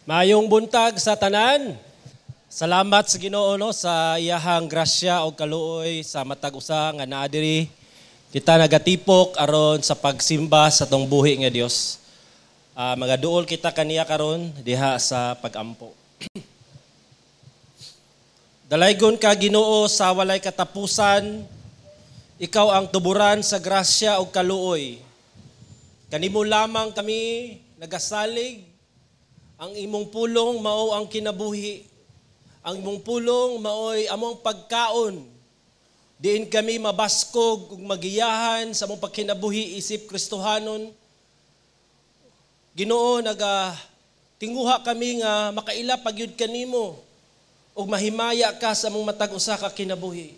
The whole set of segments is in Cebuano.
Maayong buntag sa tanan. Salamat sa Ginoo, no, sa iyahang grasya ug kaluoy sa matag usa nga naa diri. Kita nagatipok aron sa pagsimba sa atong buhi nga Dios. Magaduol kita kaniya karon diha sa pagampo. Dalaygon ka, Ginoo, sa walay katapusan. Ikaw ang tuburan sa grasya ug kaluoy. Kanimo lamang kami nagasalig. Ang imong pulong mao ang kinabuhi. Ang imong pulong maoy among pagkaon. Diin kami mabaskog ug magiyahan sa among pagkinabuhi isip Kristohanon. Ginoo, naga tinguha kami nga makaila pagyud kanimo ug mahimaya ka sa among matag usa ka kinabuhi.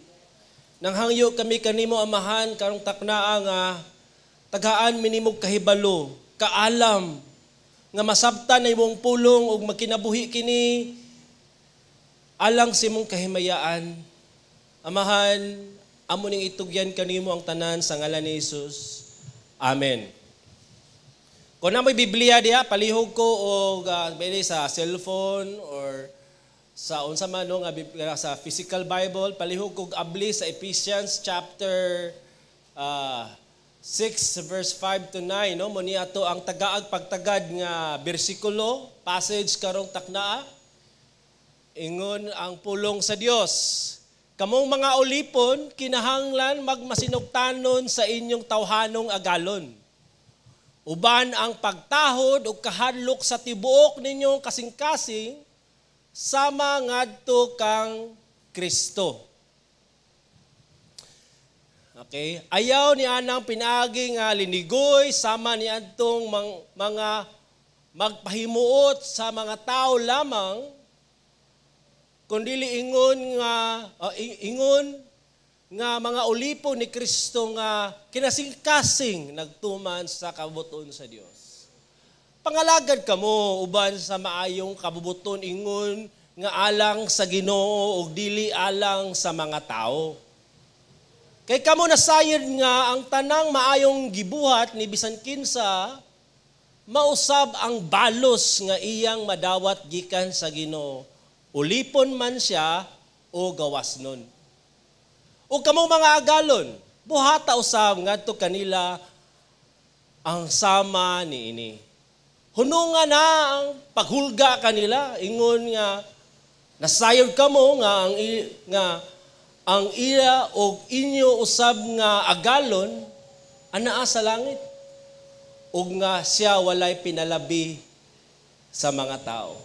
Nanghangyo kami kanimo, Amahan, karong taknaa nga tagaan mi nimog kahibalo, kaalam nga masabtan na imong pulong ug magkinabuhi kini alang sa imong kahimayaan. Amahan, amo ning itugyan kanimo ang tanan sa ngalan ni Jesus. Amen. Kung naa moy Biblia diha, palihog ko og sa cellphone or sa unsa man, no, nga sa physical Bible, palihog kog abli sa Ephesians chapter 6 verse 5 to 9, no? Mo ni ato ang tagaag pagtagad nga bersikulo, passage karong taknaa. Ingon ang pulong sa Dios: "Kamong mga ulipon, kinahanglan magmasinugtanon sa inyong tawhanong agalon. Uban ang pagtahod ug kahadlok sa tibuok ninyong kasing-kasing sama ngadto kang Kristo." Okay? "Ayaw ni anang pinaagi nga linigoy sama ni adtong mga magpahimuot sa mga tao lamang, kundili ingon nga mga ulipon ni Kristo nga kinasingkasing nagtuman sa kabubuton sa Dios. Pangalagad kamo uban sa maayong kabubuton ingon nga alang sa Ginoo ug dili alang sa mga tao. Kay kamo nasayod nga ang tanang maayong gibuhat ni bisan kinsa, mausab ang balos nga iyang madawat gikan sa Ginoo, ulipon man siya o gawas nun. O kamo mga agalon, buhata usab ngadto kanila ang sama niini. Hununga na ang paghulga kanila ingon nga nasayod kamo nga ang iya og inyo usab nga agalon anaa sa langit ug nga siya walay pinalabi sa mga tao."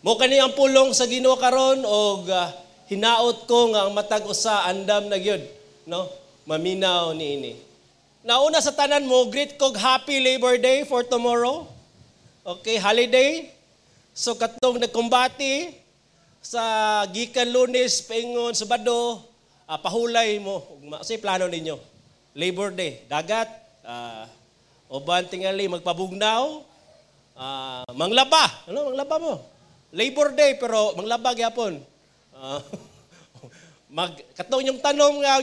Mo kani ang pulong sa Ginoo karon og hinaot ko nga ang matag usa andam na gyud, no, maminaw niini. Nauna sa tanan, mo greet kog happy Labor Day for tomorrow. Okay, holiday. So katong nagkumbati sa gikan Lunes paingon Sabado, pahulay mo. Say plano ninyo? Labor Day, dagat, uban tingali magpabugnaw, manglaba. Ano, manglaba mo? Labor Day pero manglaba gyapon. Mag katong yung tanom nga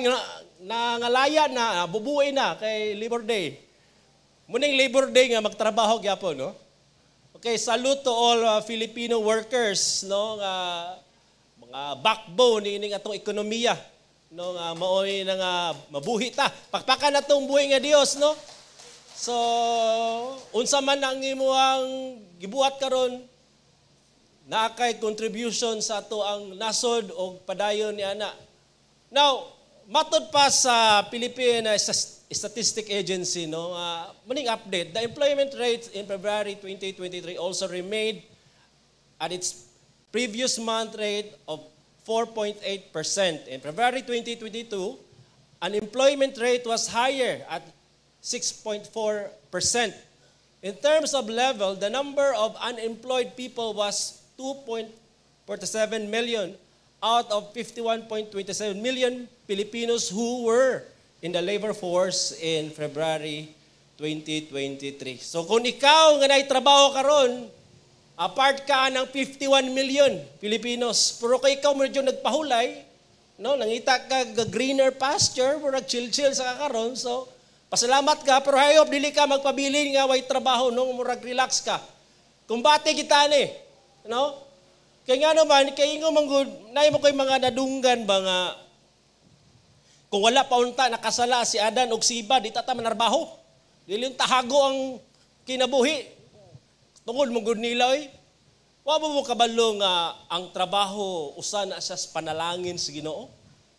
nangalaya na, bubuin na kay Labor Day. Muning Labor Day nga magtrabaho gyapon, no? Okay, salute to all Filipino workers, no, nga mga backbone ni atong ekonomiya, no, nga maoy na nga mabuhi ta. Pakpakan natong buhi nga Dios, no? So, unsa man ang imuhang gibuhat karon, naa kay contribution sa ato ang nasod og padayon ni ana. Now, matod pa sa Philippine Statistic Agency, no, maning update, the employment rate in February 2023 also remained at its previous month rate of 4.8%. In February 2022, unemployment rate was higher at 6.4%. In terms of level, the number of unemployed people was 2.47 million out of 51.27 million Filipinos who were in the labor force in February 2023. So kung ikaw nga naay trabaho karon, apart ka ng 51 million Filipinos. Pero kung ikaw medyo nagpahulay, no, nangita ka ga greener pasture, murag chill-chill sa karon, so pasalamat ka, pero hayop dili ka magpabilin nga way trabaho, no, murag relax ka. Kumbate kita ni. No? Kay nga naman, kay ingon man gud, naay mo koy mga nadunggan ba nga kung wala pa unta nakasala si Adan og si Eva, di ta ta manarbaho. Dili tahago ang kinabuhi. Tungod mo gud nila oy. Wa mo mo kabalo nga ang trabaho usa na siya sa panalangin sa Ginoo?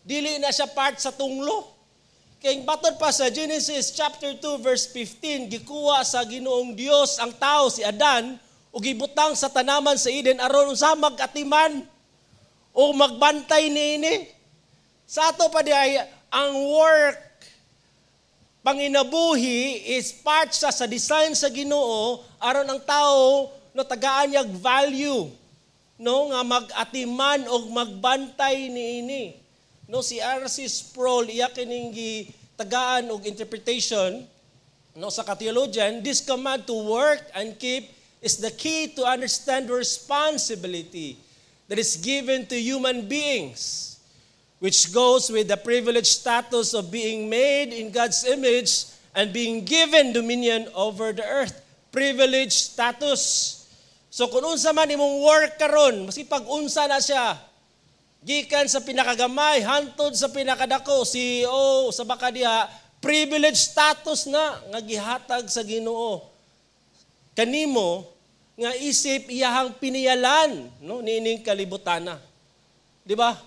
Dili na siya part sa tunglo. Kay batod pa sa Genesis chapter 2 verse 15, gikuha sa Ginoong Dios ang tao si Adan ug gibutang sa tanaman sa Eden aron unsa mag-atiman o magbantay niini. Sa ato pa di ay ang work panginabuhi is part sa design sa Ginoo aron ang tao, no, tagaan niyag value, no, nga mag-atiman og magbantay niini. No, si R.C. Sproul, iya kining tagaan og interpretation, no, sa theologian, this command to work and keep is the key to understand the responsibility that is given to human beings, which goes with the privileged status of being made in God's image and being given dominion over the earth. Privileged status. So kung unsa man imong work karon, maski pag unsa na siya, gikan sa pinakagamay hantod sa pinakadako, CEO sa baka diha, privileged status na nga gihatag sa Ginoo kanimo nga isip iyahang piniyalan, no, niining kalibutana. Di ba?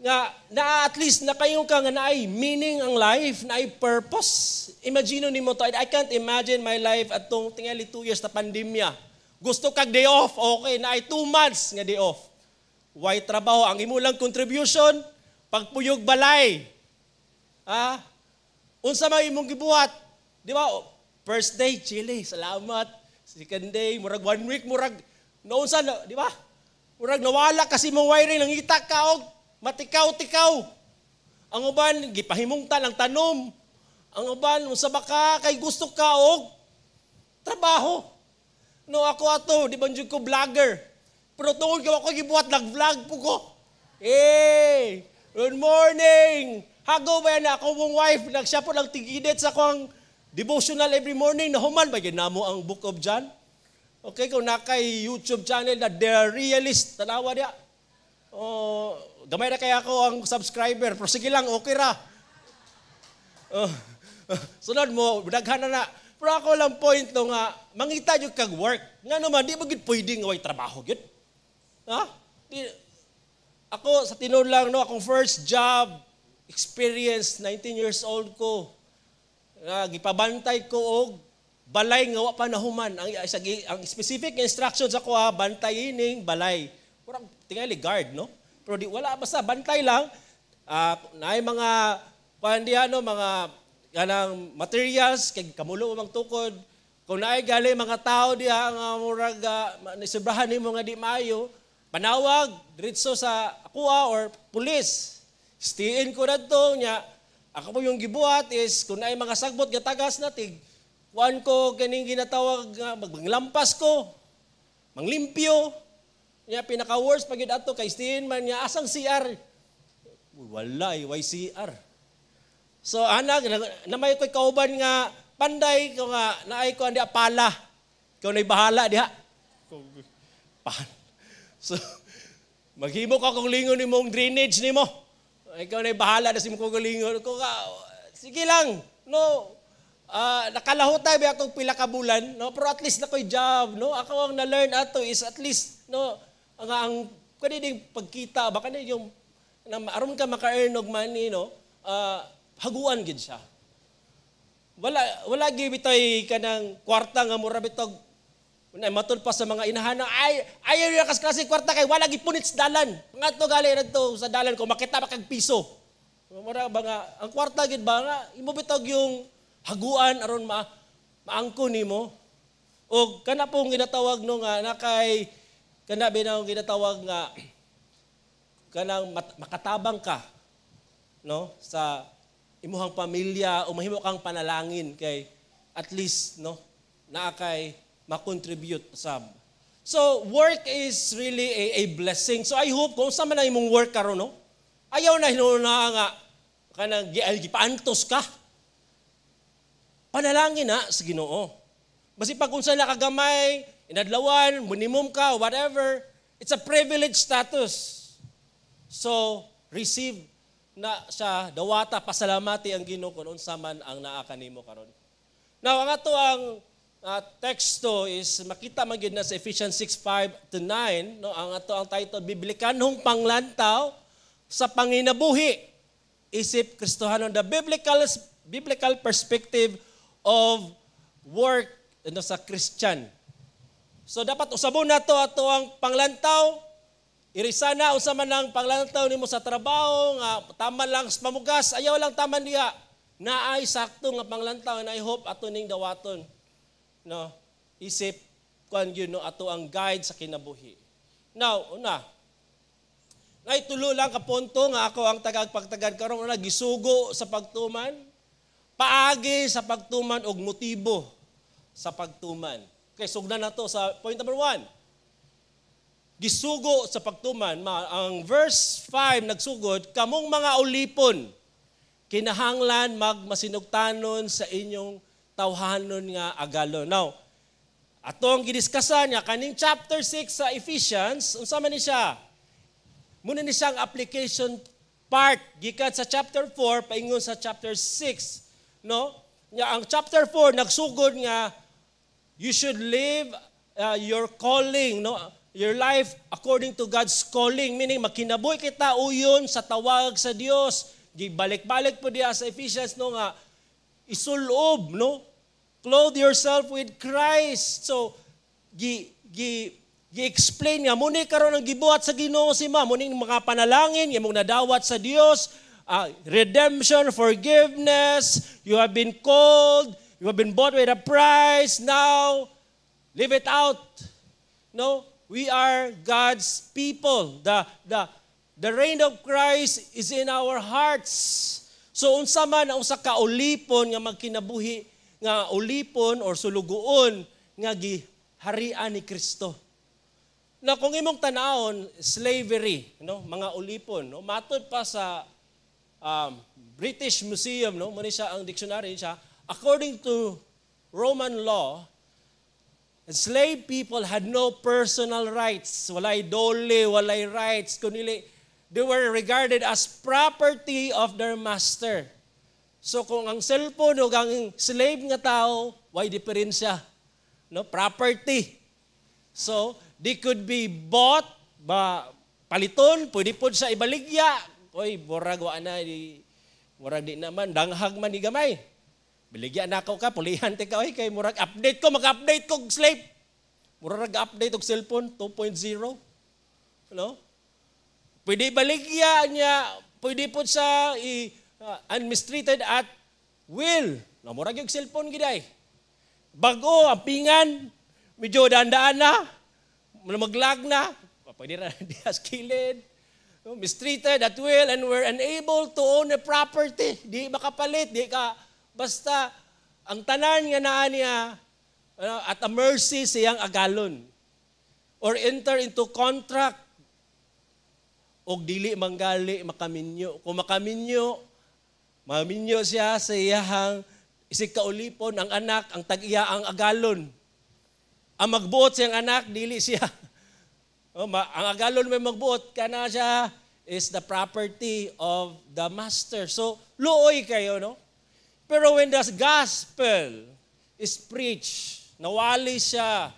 Nga na at least nakayo ka nga naay meaning ang life, naay purpose. Imagine nimo to, I can't imagine my life atong tingali 2 years na pandemya. Gusto kag day off, okay, naay 2 months nga day off. Way trabaho, ang imo lang contribution, pagpuyog balay. Ah, unsa may imong gibuhat? Di ba? First day, chili, salamat. Second day, murag one week, murag, naunsa, na, di ba? Murag nawala kasi mong wiring, nangita ka og matikaw-tikaw. Ang uban, gipahimungtan ang tanom. Ang uban, unsa ba ka, kay gusto ka og trabaho. No, ako ato, di ba jud ko vlogger? Pero tungod kay ako gibuhat, nag-vlog po ko. Hey, good morning! Hago ba yan ako mong wife, nagsiya po lang tig-edit sa akong devotional every morning, nahuman ba namo ang Book of John? Okay, kung nakay YouTube channel na The Realist, tanawa diya. Oh, gamay na kaya ako ang subscriber, pero sige lang, okay ra. Oh, sunod mo, daghan na na. Pero ako lang point no nga, mangita jud kag work. Nga naman, di ba gid pwede nga way trabaho gid? Ha? Di, ako sa tinuod lang, no, akong first job experience, 19 years old ko. Nga gipabantay ko og balay nga wa pa nahuman. Ang specific instructions ako ha, bantay ining balay. Murag tingali guard, no? Pero di wala, basta bantay lang. Naay mga kuan diha, no, mga kanang materials kay kamulo mang tukod. Kung naay gali mga tao diha nga murag nisubrahan nimo nga di maayo, panawag diretso sa akuha or pulis. Stiin ko nadto nya. Ako po yung gibuhat is kung naay mga sagbot nga tagas na tig kuan ko kining ginatawag nga maglampas ko, manglimpyo nya. Pinaka worst pag ato kay stiin man niya, asang CR? Wala eh, CR. So anak na may ko'y kauban nga panday ko nga naay ko andi pala. Ikaw na'y bahala diha. Pan. So maghimo ka kung lingon nimong drainage nimo. Ikaw na'y bahala na si mo kung lingon ko ka. Sige lang, no. Nakalahutay ba akong pila ka bulan, no? Pero at least na ko'y job, no? Ako ang na-learn ato is at least, no, ang kani ding pagkita ba kani yung na aron ka maka-earn og money, no? Haguan gid siya. Wala wala gyud bitay kanang kwarta nga mura bitog na matud pa sa mga inahan na ay ayaw niya kas klase kwarta kay wala gipunit sa dalan. Ngadto gali ngadto sa dalan ko makita pa kag piso. Mura ba nga ang kwarta gid ba nga imo bitog yung haguan aron ma maangko nimo. Og kana pong ginatawag, no, nga nakay kana binaw ginatawag nga kanang makatabang ka, no, sa imuhang pamilya o mahimo kang panalangin kay at least, no, naa kay ma-contribute sab. So work is really a blessing. So I hope kung sa man ang imong work karon, no, ayaw na hinuon na nga kanang gipaantos ka. Panalangin na sa Ginoo. Basi pag unsa na kagamay, inadlawan, minimum ka, whatever. It's a privileged status. So, receive na siya, dawata, pasalamati ang Ginoo kung unsa man ang naa kanimo karon. Now, ang ato ang teksto is makita man gyud na sa Ephesians 6:5 to 9, no? Ang ato ang title, "Biblikanhong Panglantaw sa Panginabuhi isip Kristohanon," the biblical perspective of work, no, sa Christian. So dapat usabon nato ato ang panglantaw. Irisana unsa man ang panglantaw nimo sa trabaho nga tama lang sa pamugas, ayaw lang taman diha. Naay sakto nga panglantaw and I hope ato ning dawaton. No, isip kuan gyud, no, ato ang guide sa kinabuhi. Now, una, nay tulo lang ka punto nga ako ang tagag pagtagad karon. Una, gisugo sa pagtuman, paagi sa pagtuman og motibo sa pagtuman. Okay, sugdan na to sa point number 1. Gisugo sa pagtuman. Ang verse 5 nagsugod, "Kamong mga ulipon, kinahanglan magmasinugtanon sa inyong tawhanon nga agalon." Now, ato ang gidiskasan nga kaning chapter 6 sa Ephesians, unsa man ni siya? Muna ni siyang application part gikan sa chapter 4 paingon sa chapter 6, no? Nya ang chapter 4 nagsugod nga you should live your calling, no? Your life according to God's calling, meaning makinabuhi kita uyon sa tawag sa Dios. Gibalik-balik po diya sa Ephesians, no, nga isulob, no? Clothe yourself with Christ. So gi gi gi-explain nga muni karon ang gibuhat sa Ginoo si ma, muning mga panalangin imong nadawat sa Dios, redemption, forgiveness, you have been called, you have been bought with a price, now live it out. No, we are God's people. The reign of Christ is in our hearts. So unsa man ang usa ka ulipon nga magkinabuhi nga ulipon or sulugoon nga giharian ni Kristo? Na kung imong tanawon, slavery, no, mga ulipon, no, matod pa sa British Museum, no, mo siya ang dictionary siya, according to Roman law, enslaved people had no personal rights. Walay dole, walay rights. Kunili, they were regarded as property of their master. So kung ang cellphone o ang slave nga tao, way diferensya? No, property. So, they could be bought, ba, paliton, pwede po sa ibaligya. Oy, murag wa na, di, murag di naman, danghag man ni gamay. Baligya na ako ka, pulihan ti ka, oy, kay murag update ko, mag-update ko slave. Murag update og cellphone 2.0. No? Pwede baligya niya, pwede po sa and mistreated at will. No, murag yung cellphone giday. Bago ang pingan, medyo daan-daan na, maglag na, pwede ra diha sa kilid. No, mistreated at will and were unable to own a property. Di makapalit, di ka basta ang tanan nga naa niya ano, at a mercy siyang agalon or enter into contract og dili manggali makaminyo. Kung makaminyo, maminyo siya sa iyahang isig kaulipon, ang anak, ang tag-iya ang agalon. Ang magbuot siyang anak, dili siya. Oh, ang agalon may magbuot, kana siya is the property of the master. So, luoy kayo, no? Pero when the gospel is preached, nawali siya,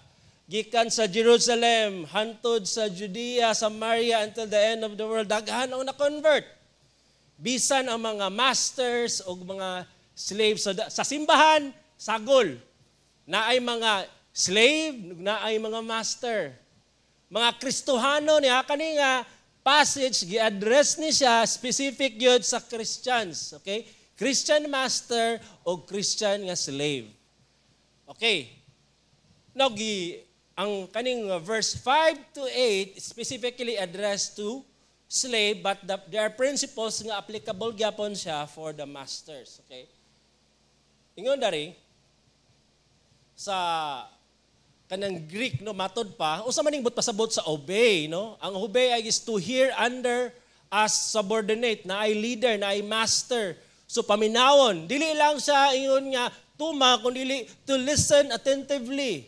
gikan sa Jerusalem, hantod sa Judea, Samaria, until the end of the world, daghan ang na-convert. Bisan ang mga masters o mga slaves. So, sa simbahan, sagol. Naay mga slave, naay mga master. Mga Kristohano niya, kani nga passage, gi-address ni siya, specific yun sa Christians. Okay? Christian master o Christian nga slave. Okay. Now, ang kaning verse 5 to 8 specifically addressed to slave, but there are principles nga applicable gyapon siya for the masters. Okay? Ingon dari sa kanang Greek, no, matod pa usa man ning but pasabot sa obey, no? Ang obey ay is to hear under as subordinate, na ay leader, na ay master. So paminawon, dili lang siya ingon nga tuma, kun dili to listen attentively.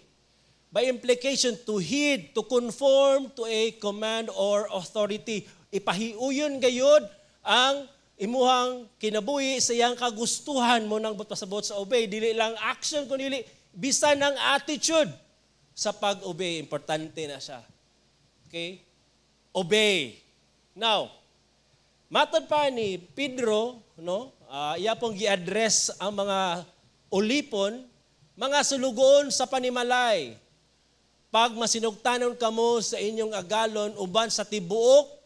By implication, to heed, to conform to a command or authority. Ipahiuyon gayod ang imuhang kinabuhi sa iyang kagustuhan mo nang pasabot sa obey. Dili lang action, kun dili bisan ang attitude sa pag-obey, importante na siya. Okay? Obey. Now, matod pa ni Pedro, no? Iya pong gi-address ang mga ulipon, "Mga sulugoon sa panimalay, pag masinugtanon kamo sa inyong agalon uban sa tibuok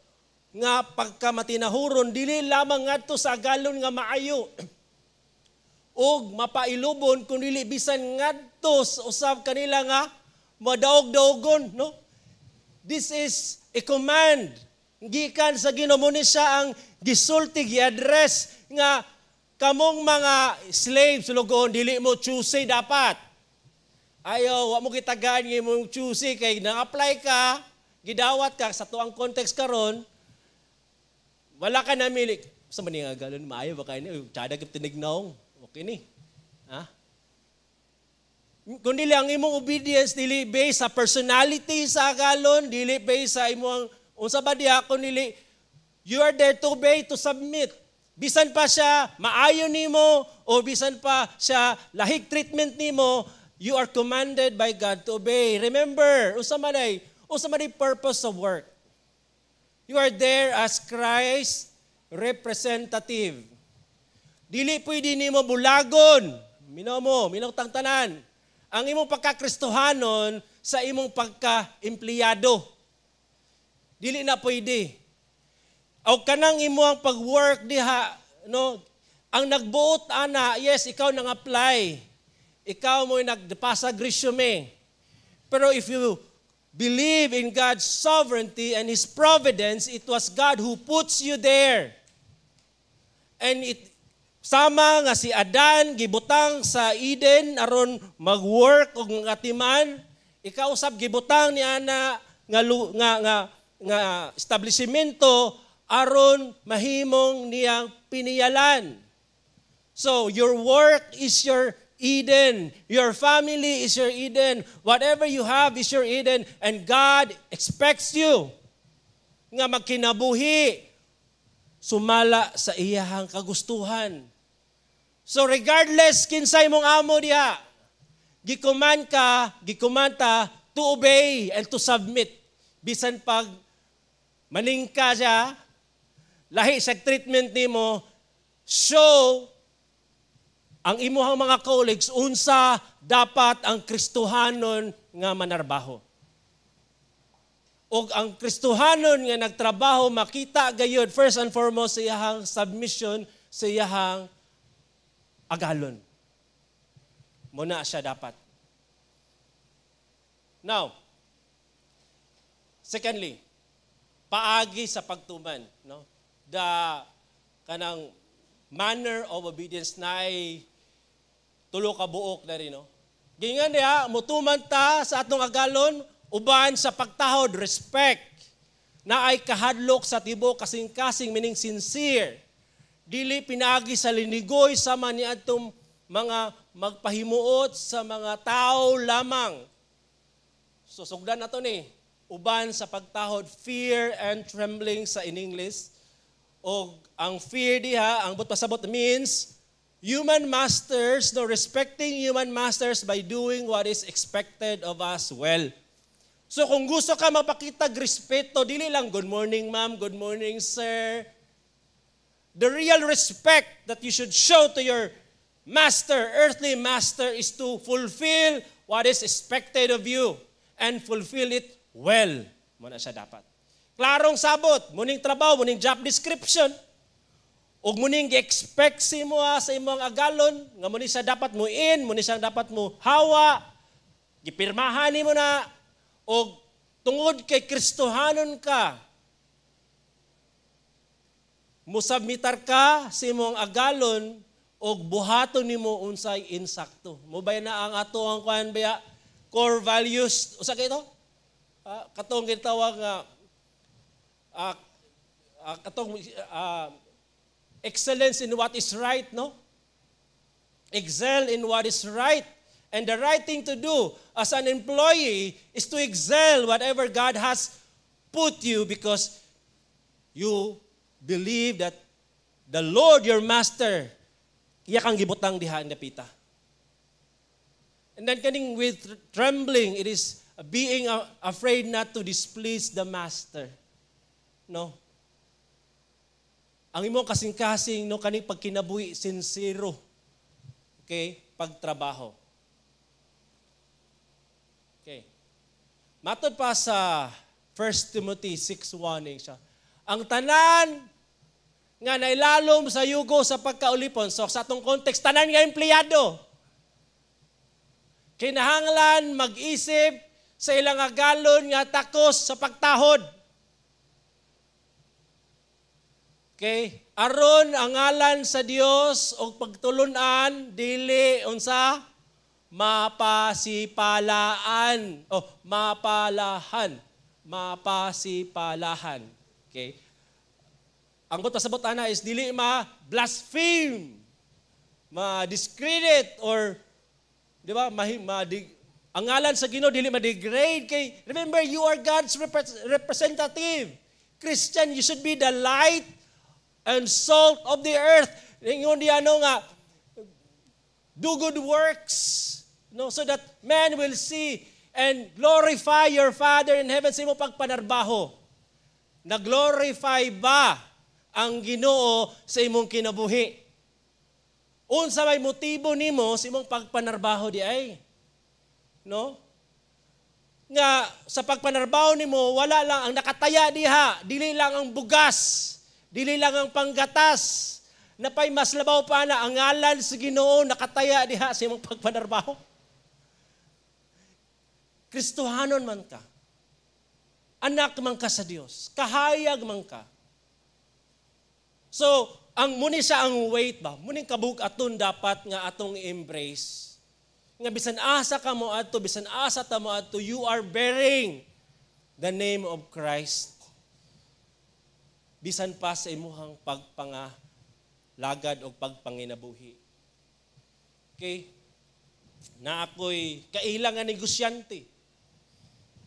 nga pagkamatinahuron, dili lamang ngadto sa agalon nga maayo ug mapailubon, kun dili bisan ngadto sa usab kanila nga madaog-daogon," no? This is a command gikan sa Ginoo. Ni siya ang gisulti, gi-address nga kamong mga slaves, sulugoon, dili mo choosy dapat. Ayaw, wa mo gitagaan nga imong choosy kay nang-apply ka, gidawat ka sa tuang context karon, wala ka namili. Sa man nga galon, maayo ba kay ni? Tsada kay tinignaw. Okay ni. Ha? Kung dili ang imong obedience dili based sa personality sa agalon, dili based sa imong unsa ba diha, kun dili you are there to obey, to submit. Bisan pa siya maayo nimo o bisan pa siya lahig treatment nimo, you are commanded by God to obey. Remember, unsa man ay purpose of work? You are there as Christ representative. Dili pwede nimo bulagon. Minaw mo, minaw tang tanan. Ang imong pagkakristohanon sa imong pagka-empleyado. Dili na pwede. O kanang imong pag-work diha, no? Ang nagbuot ana, yes, ikaw nang apply. Ikaw mo nagpasag resume. Pero if you believe in God's sovereignty and His providence, it was God who puts you there. And it sama nga si Adan gibutang sa Eden aron mag-work og ngatiman, ikaw usab gibutang ni ana nga establishmento aron mahimong niyang piniyalan. So your work is your Eden. Your family is your Eden. Whatever you have is your Eden. And God expects you nga magkinabuhi sumala sa iyahang kagustuhan. So regardless kinsay mong amo diha, gikuman ka, gikumanta to obey and to submit. Bisan pag maningka siya, lahi sa treatment nimo, show ang imuhang mga colleagues unsa dapat ang Kristohanon nga manarbaho. Og ang Kristohanon nga nagtrabaho makita gayud first and foremost sa iyahang submission sa iyahang agalon. Muna siya dapat. Now, secondly, paagi sa pagtuman, no? The kanang manner of obedience na ay tulo ka buok na rin, no? Gingan diha, mutuman ta sa atong agalon, uban sa pagtahod, respect, na ay kahadlok sa tibuok kasing-kasing, meaning sincere. Dili pinagi sa linigoy sama ni atong mga magpahimuot sa mga tao lamang. So sugdan na to ni, uban sa pagtahod, fear and trembling sa in English. O ang fear diha, ang buot pasabot means human masters, no, respecting human masters by doing what is expected of us well. So kung gusto ka mapakitag respeto, dili lang "Good morning, ma'am, good morning, sir." The real respect that you should show to your master, earthly master, is to fulfill what is expected of you and fulfill it well. Muna siya dapat. Klarong sabot, muning trabaho, muning job description, ug muning gi-expect si mo sa imong agalon, nga muni siya dapat mo in, muni siya dapat mo hawa, gipirmahan nimo na, og tungod kay Kristohanon ka, musubmitar ka sa imong agalon og buhaton nimo unsay insakto. Mo bay na ang ato ang kuan baya core values usa kay ito? Katong gitawag nga katong excellence in what is right, no? Excel in what is right And the right thing to do as an employee is to excel whatever God has put you because you believe that the Lord, your master, iya kang gibutang diha dapita. And then kaning with trembling, it is being afraid not to displease the master. No? Ang imong kasing-kasing, no, kaning pagkinabuhi sincero. Okay? Pagtrabaho. Okay. Matod pa sa 1 Timothy 6:1 siya. Ang tanan nga nailalom sa yugo sa pagkaulipon, so sa atong context, tanan nga empleyado, kinahanglan mag-isip sa ilang agalon nga takos sa pagtahod. Okay? Aron ang ngalan sa Dios og pagtulunan dili unsa mapasipalaan o mapalahan, mapasipalahan. Okay? Ang buot pasabot ana is dili ma blaspheme, ma discredit or, di ba, ang ngalan sa Ginoo dili ma-degrade kay remember, you are God's representative. Christian, you should be the light and salt of the earth. Ingon di ano nga do good works, no, so that men will see and glorify your Father in heaven sa imong pagpanarbaho. Na-glorify ba ang Ginoo sa imong kinabuhi? Unsa may motibo nimo sa imong pagpanarbaho di ay? No? Nga sa pagpanarbaho nimo wala lang ang nakataya diha, dili lang ang bugas, dili lang ang panggatas, napay mas labaw pa na ang ngalan sa Ginoo nakataya diha sa imong pagpanarbaho. Kristohanon man ka. Anak man ka sa Dios, kahayag man ka. So, ang muni siya ang weight ba? Muning kabug-aton dapat nga atong embrace. Nga bisan asa ka mo adto, bisan asa ta mo adto, you are bearing the name of Christ. Bisan pa sa imuhang pagpangalagad o pagpanginabuhi. Okay? Na ako'y kaila nga negosyante.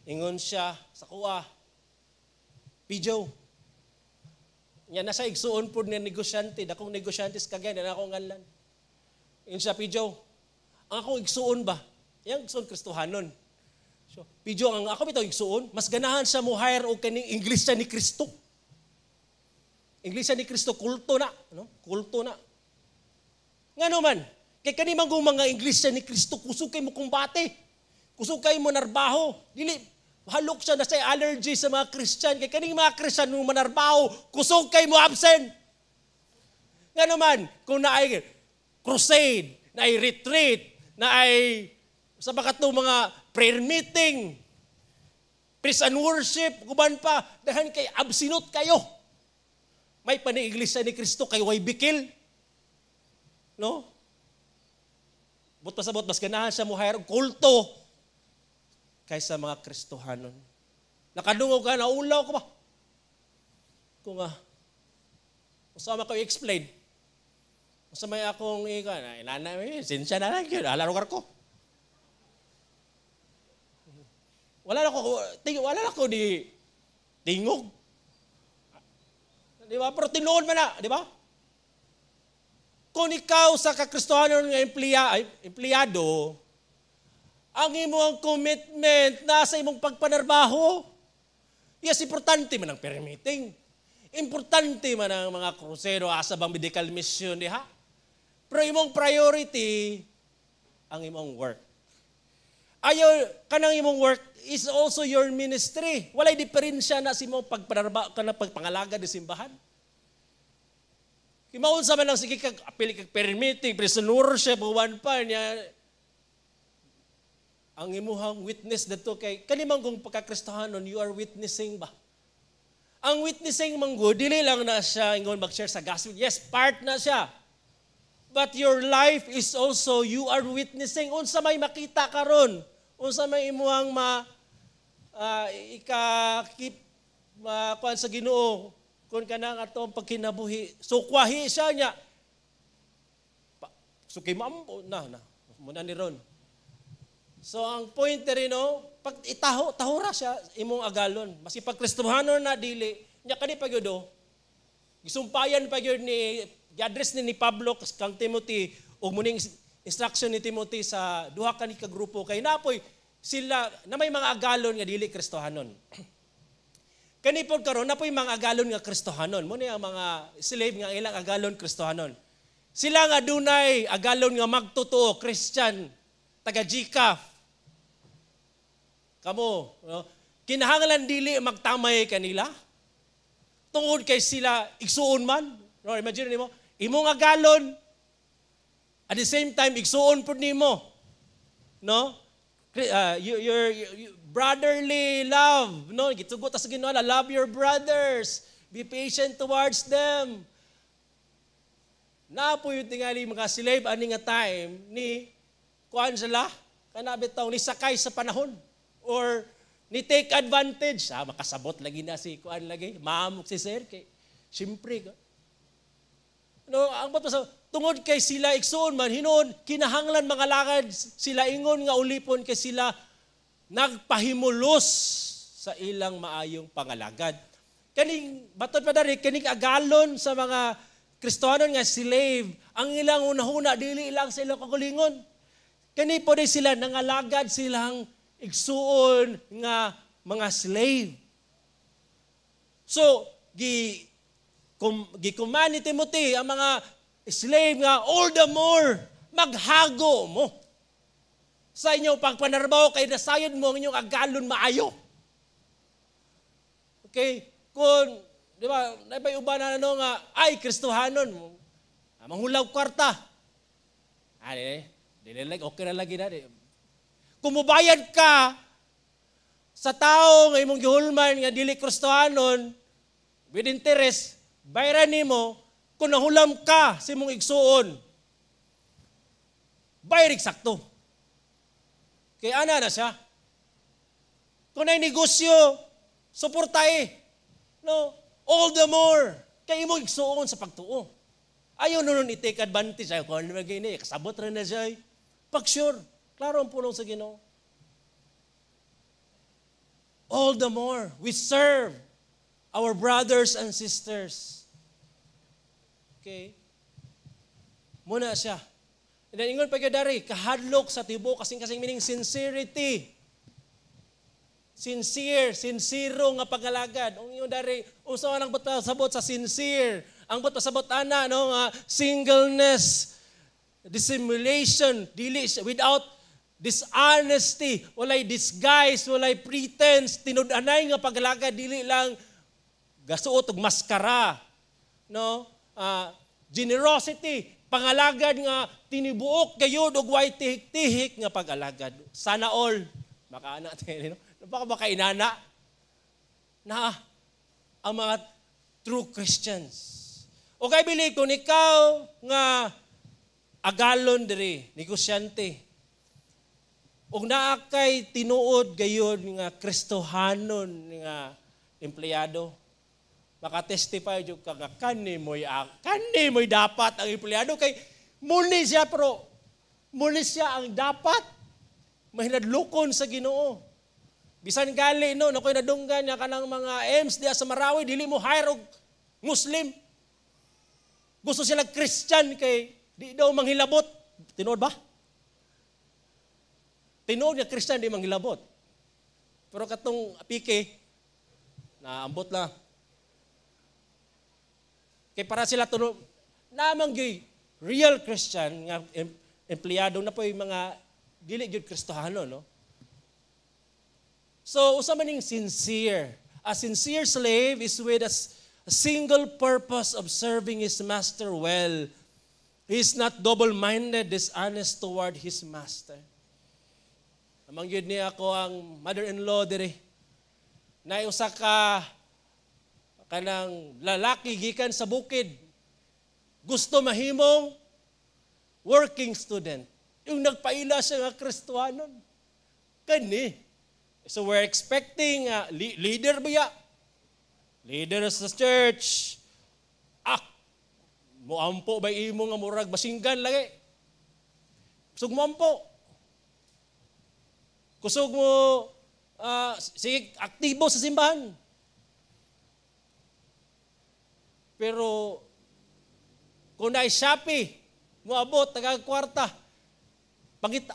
Ingon siya sa kuha. Pijo. Nya nasa igsuon pod nga negosyante, dakong negosyante sa Cagayan, na akong ngalan. Ingon siya, "Pijo, ang akong igsuon ba? Yang igsuon Kristohanon. So, Pijo, ang ako bitaw igsuon, mas ganahan siya mo hire og kaning Iglesia ni Cristo. Iglesia ni Cristo kulto na, no? Kulto na. Ngano man? Kay kani man mga Iglesia ni Cristo kusog kay mo kumbate. Kusog kay mo narbaho. Dili halok siya na sa allergy sa mga Christian. Kay kaning mga Christian mo manarbaho, kusog kay mo absent. Ngano man, kung naay crusade, naay retreat, naay sa bakatong mga prayer meeting, praise and worship, guban pa, dahan kay absinot kayo. May pani-iglesia ni Kristo kay way bikil. No? But pasabot, mas ganahan siya mo hire kulto kaysa mga Kristohanon. Nakadungog ka, naulaw ka ba? Kung usama ko i-explain. Usa may akong ika, na, sinsya na lang yun, ala lugar ko. Wala na ko di tingog. Di ba? Pero tinuod man na, di ba? Kung ikaw sa kakristohanon nga empleyado, ang imong commitment nasa imong pagpanarbaho. Yes, importante man ang prayer meeting. Importante man ang mga krusero, asa bang medical mission diha. Pero imong priority, ang imong work. Ayaw, kanang imong work is also your ministry. Walay diferensya na sa imong pagpanarbaho, kanang pagpangalaga di simbahan. Kimaunsa man lang sige kag apil kag prayer meeting, prison worship, uwan pa niya. Ang imuhang witness dato kay kani man kung pagkakristohanon, you are witnessing ba? Ang witnessing man gud dili lang na siya ingon mag-share sa gospel. Yes, part na siya. But your life is also you are witnessing unsa may makita karon, unsa may imuhang ma ika-keep makuan sa Ginoo kun kanang atong pagkinabuhi. Sukwahi siya niya. So kay maampo na na muna ni ron. So ang point rin, no, pag itaho, tahura siya imong agalon. Maski pag Kristohanon na dili, nya kani pa gyud oh. Gisumpayan pa gyud ni gi-address ni Pablo kang Timothy ug muning instruction ni Timothy sa duha ka ni ka grupo kay napoy sila na may mga agalon nga dili Kristohanon. Kani pod karon napoy mga agalon nga Kristohanon. Mo ni ang mga slave nga ilang agalon Kristohanon. Sila nga dunay agalon nga magtotoo Christian taga GCAF. Kamo, no? Kinahanglan dili magtamay kanila. Tungod kay sila igsuon man. No, imagine nimo, imong agalon at the same time igsuon pud nimo. No? Your brotherly love, no? Gitugot ta sa Ginoo, love your brothers. Be patient towards them. Napoy tingali mga slave ani nga time ni kuan sila kana bitaw ni sakay sa panahon or ni take advantage. Ah, makasabot lagi na si kuan lagi, maamok si sir kay siyempre no, ang bato sa tungod kay sila igsuon man hinuon kinahanglan mga lakad sila ingon nga ulipon kay sila nagpahimulos sa ilang maayong pangalagad. Kaning batod pa dari kaning agalon sa mga Kristohanon nga slave, ang ilang unahuna dili lang sa ilang kaugalingon. Kani po sila nangalagad silang igsuon nga mga slave. So, gi-command ni Timothy ang mga slave nga all the more maghago mo sa inyong pagpanarbaho kay nasayod mo ang inyong agalon maayo. Okay? Kung, di ba, naibay uban na ano nga, ay, Kristohanon, manghulaw kwarta. Ah, di, di, di, okay na lagi na. Di. Kung mubayad ka sa tao nga imong gihulman nga dili Kristohanon, with interest, bayaran nimo, kung nahulam ka sa imong igsuon, bayar eksakto. Kay ana na siya. Kung ay negosyo, suportahe. No? All the more. Kay imong igsuon sa pagtuo. Ayaw nun i-take advantage. Ayaw kung ano magini, kasabot rin na siya. Pag sure, klaro ang pulong sa Ginoo. All the more, we serve our brothers and sisters. Okay? Muna siya. And then, ingon pa dari, kahadlok sa tibuok kasing-kasing meaning sincerity. Sincere, sincero nga pagalagad. Ang ingon dari, unsa man ang sabot sa sincere? Ang buot pasabot ana no nga singleness, dissimulation, dili without dishonesty, walay disguise, walay pretense, tinud-anay nga pagalagad, dili lang gasuot og maskara, no? Generosity, pangalagad nga tinibuok gayud og way tihik-tihik nga pag-alagad. Sana all makaana no? Baka baka inana na ang mga true Christians. O kay bili kung ikaw nga agalon diri, negosyante, ug naa kay tinuod gayud nga Kristohanon nga empleyado, maka-testify jud ka nga kani mo'y dapat ang empleyado kay muni siya pero muni siya ang dapat mahinadlokon sa Ginoo. Bisan gali no, nakoy nadunggan nga kanang mga M's diya sa Marawi dili mo hire og Muslim. Gusto sila Christian kay di daw manghilabot. Tinuod ba? Tinuod nga Christian di manghilabot. Pero katong pike na ambot lang. Kay para sila tuno namang gyud real Christian nga empleyado na po yung mga dili gyud Kristohano, no? So usa man ning sincere. A sincere slave is with a single purpose of serving his master well. He is not double-minded, dishonest toward his master. Amang yun niya ako ang mother-in-law diri. Na usa ka kanang lalaki gikan sa bukid. Gusto mahimong working student. Yung nagpaila siya nga Kristohanon. Kani. So we're expecting leader ba ya? Leader sa church. Ah, muampo ba imo nga murag basinggan lagi? So muampo. Kusog mo sige aktibo sa simbahan. Pero kung naay Shopee, moabot taga kwarta. Pangita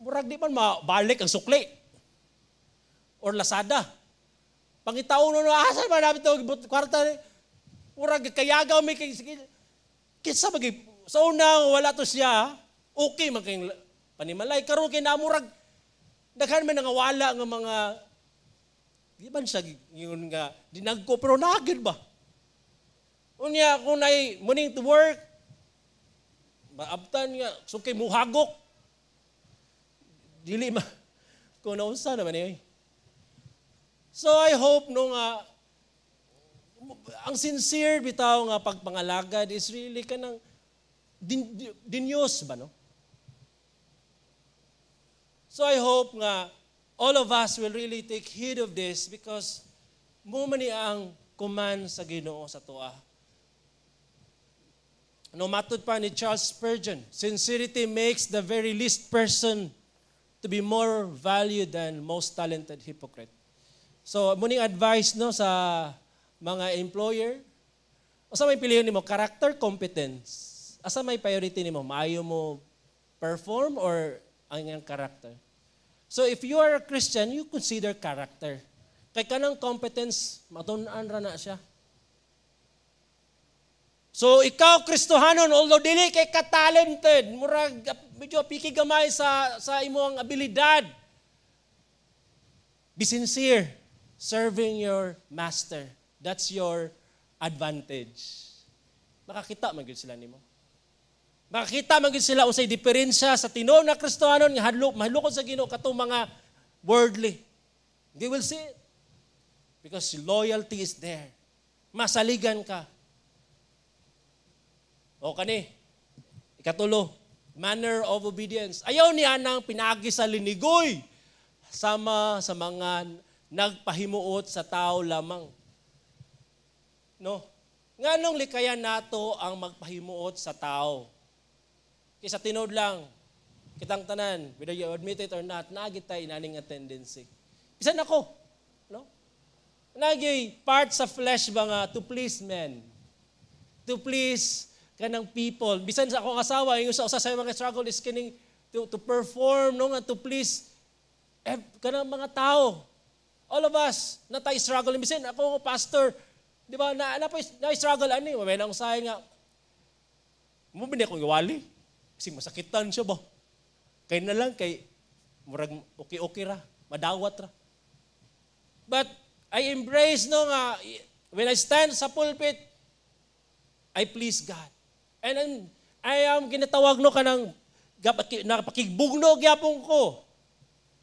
murag di man mabalik ang sukli. Or Lazada. Pangitaon no, asa man namin to kwarta ni? Murag kayagaw mi kay sige. Kinsa magay sa una wala to siya, okay man kay panimalay karon kay namurag daghan man nangawala nga mga di man siya ngingon nga dinagko pero nagid ba. Unya kung nay morning to work maabtan nga so kay muhagok dili ma kung naunsa naman eh. So I hope no nga ang sincere bitaw nga pagpangalagad is really kanang dinyos ba, no? So I hope nga all of us will really take heed of this because mo man ni ang command sa Ginoo sa atoa. No, matud pa ni Charles Spurgeon, "Sincerity makes the very least person to be more valued than most talented hypocrite." So, muning advice no sa mga employer, asa may piliyon nimo, character, competence? Asa may priority nimo, maayo mo perform or ang iyang character? So if you are a Christian, you consider character. Kay kanang competence, matun-an ra na siya. So ikaw Kristohanon, although dili kay ka-talented, murag medyo piki gamay sa imong abilidad, be sincere serving your master. That's your advantage. Makakita man gyud sila nimo. Makakita man gyud sila unsay diferensya sa tinuod na Kristohanon nga hadlok mahadlokon sa Ginoo katong mga worldly. They will see it. Because loyalty is there. Masaligan ka. O kani, ikatulo, manner of obedience. Ayaw niya nang pinagi sa linigoy sama sa mga nagpahimuot sa tao lamang. No? Nganong likayan nato ang magpahimuot sa tao? Kaysa tinuod lang, kitang tanan, whether you admit it or not, naa gyud tay inaning nga tendency. Bisan ako, no? Nagi part sa flesh ba nga to please men. To please kanang people. Bisan sa akong asawa, yung sa usa sa mga struggle is kining to perform, no, nga to please kanang mga tao. All of us na tayo struggle. Bisan ako pastor, di ba, na struggle ani, may nang usahay nga mo ba akong iwali? Kasi masakitan siya ba? Kay na lang kay murag okay-okay ra, madawat ra. But I embrace no nga when I stand sa pulpit, I please God. And I am ginatawag no kanang napakigbugno gyapon ko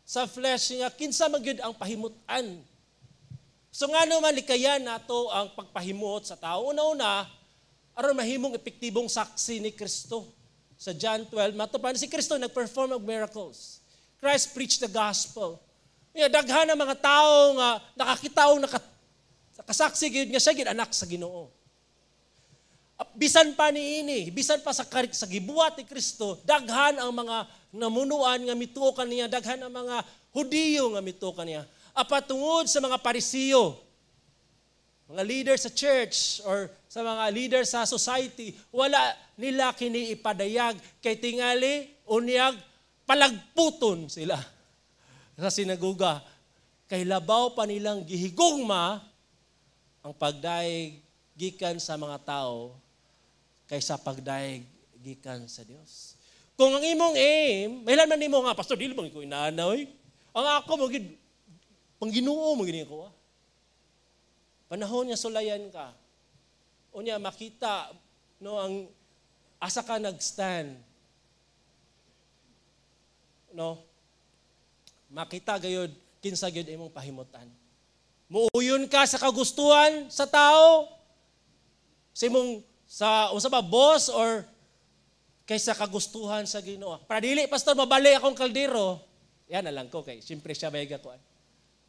sa flesh nga kinsa man gyud ang pahimutan. So ngano man likayan nato ang pagpahimuot sa tao? Una-una, aron mahimong epektibong saksi ni Kristo. Sa John 12, matupan si Kristo nag-perform og miracles. Christ preached the gospel. Ya, daghan ang mga tao nga nakakita og nakasaksi gyud nga siya gyud anak sa Ginoo. Bisan pa niini, bisan pa sa gibuhat ni Kristo, daghan ang mga namunuan nga mituo kaniya, daghan ang mga Hudiyo nga mituo kaniya. Apan tungod sa mga Parisiyo, mga leader sa church or sa mga leader sa society, wala nila kini ipadayag kay tingali unyag palagputon sila sa sinagoga. Kay labaw pa nilang gihigugma ang pagdayeg gikan sa mga tao kaysa pagdayeg gikan sa Dios. Kung ang imong aim, mahilan man nimo nga, "Pastor, dili man ko inaana oy. Ang ako mo gid pangginoo mo gini ko." Ah. Panahon nga sulayan ka. Unya makita no ang asa ka nag-stand. No? Makita gayud kinsa gyud imong pahimutan. Muuyon ka sa kagustuhan sa tao, sa imong sa unsa ba boss or kaysa kagustuhan sa Ginoo. Para dili, pastor, mabali akong kaldero. Yan na lang ko kay siyempre siya may gakuan.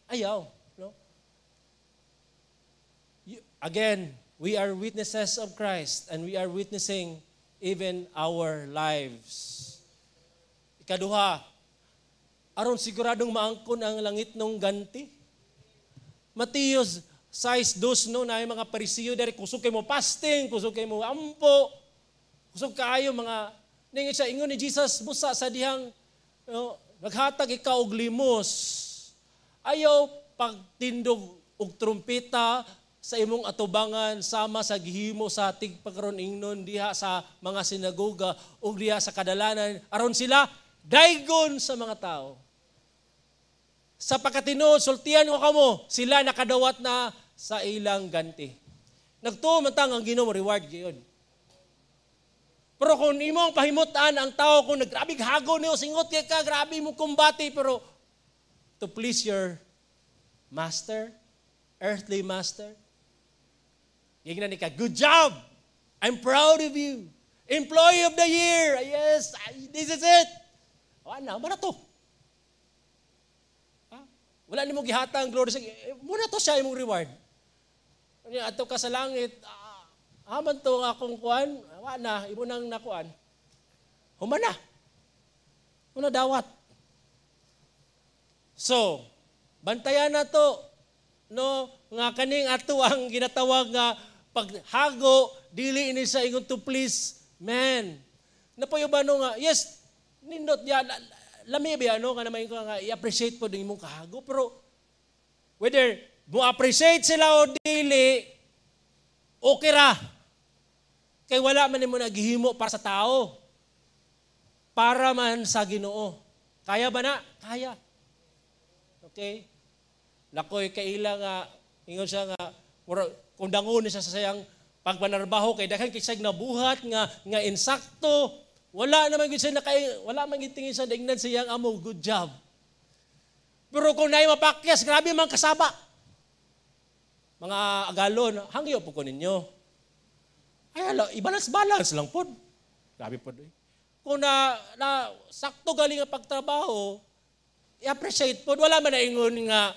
Ayaw, no? Again, we are witnesses of Christ and we are witnessing even our lives. Ikaduha, Aron siguradong maangkon ang langitnong ganti. Mateo 6:2, no, na mga Parisiyo diri, kusog kay mo fasting, kusog kay mo ampo, kusog kaayo mga ningon siya, ingon ni Jesus, busa sa dihang, no, naghatag ikaw og limos, ayaw pagtindog og trumpeta sa imong atubangan sama sa gihimo sa tigpagkaron ingnon diha sa mga sinagoga ug diha sa kadalanan aron sila daygon sa mga tao. Sa pagkatinuod, sultian ko kamo, sila nakadawat na sa ilang ganti. Nagtuo man ta ang Ginoo reward gyud. Pero kung imong pahimutan ang tao, kung naggrabe hago niyo, singot kay ka, grabe mo kumbati, pero to please your master, earthly master, gignan ni ka, "Good job! I'm proud of you. Employee of the year. Yes, this is it." Wala na, na to. Ha? Wala nimo gihatag ang glory sa muna to siya imong reward. Unya adto ka sa langit, aman to nga akong kuan, wa na, imo nang nakuan. Human na. Muna dawat. So, bantayan na to, no, nga kaning ato ang ginatawag nga paghago dili ini sa ingon to please man. Napuyo ba, no, nga yes, nindot ya, lami ba, ano nga naman nga i-appreciate po imong kahago, pero whether mo appreciate sila o dili, okay ra. Kay wala man nimo naghihimo para sa tao. Para man sa Ginoo. Kaya ba na? Kaya. Okay? Lakoy kaila nga ingon siya nga mura, kung dangon siya sa sayang pagpanarbaho kay daghan kay siya nabuhat nga nga insakto, wala naman gyud siya nakay, wala man gyud tingin sa dingnan siyang amo, "Good job." Pero kung naay mapakyas, grabe man kasaba. Mga agalon, hangyo po ko ninyo. Ay, ala, i-balance-balance lang pod. Grabe pod eh. Kung na sakto galing ang pagtrabaho, i-appreciate pod. Wala man na ingon nga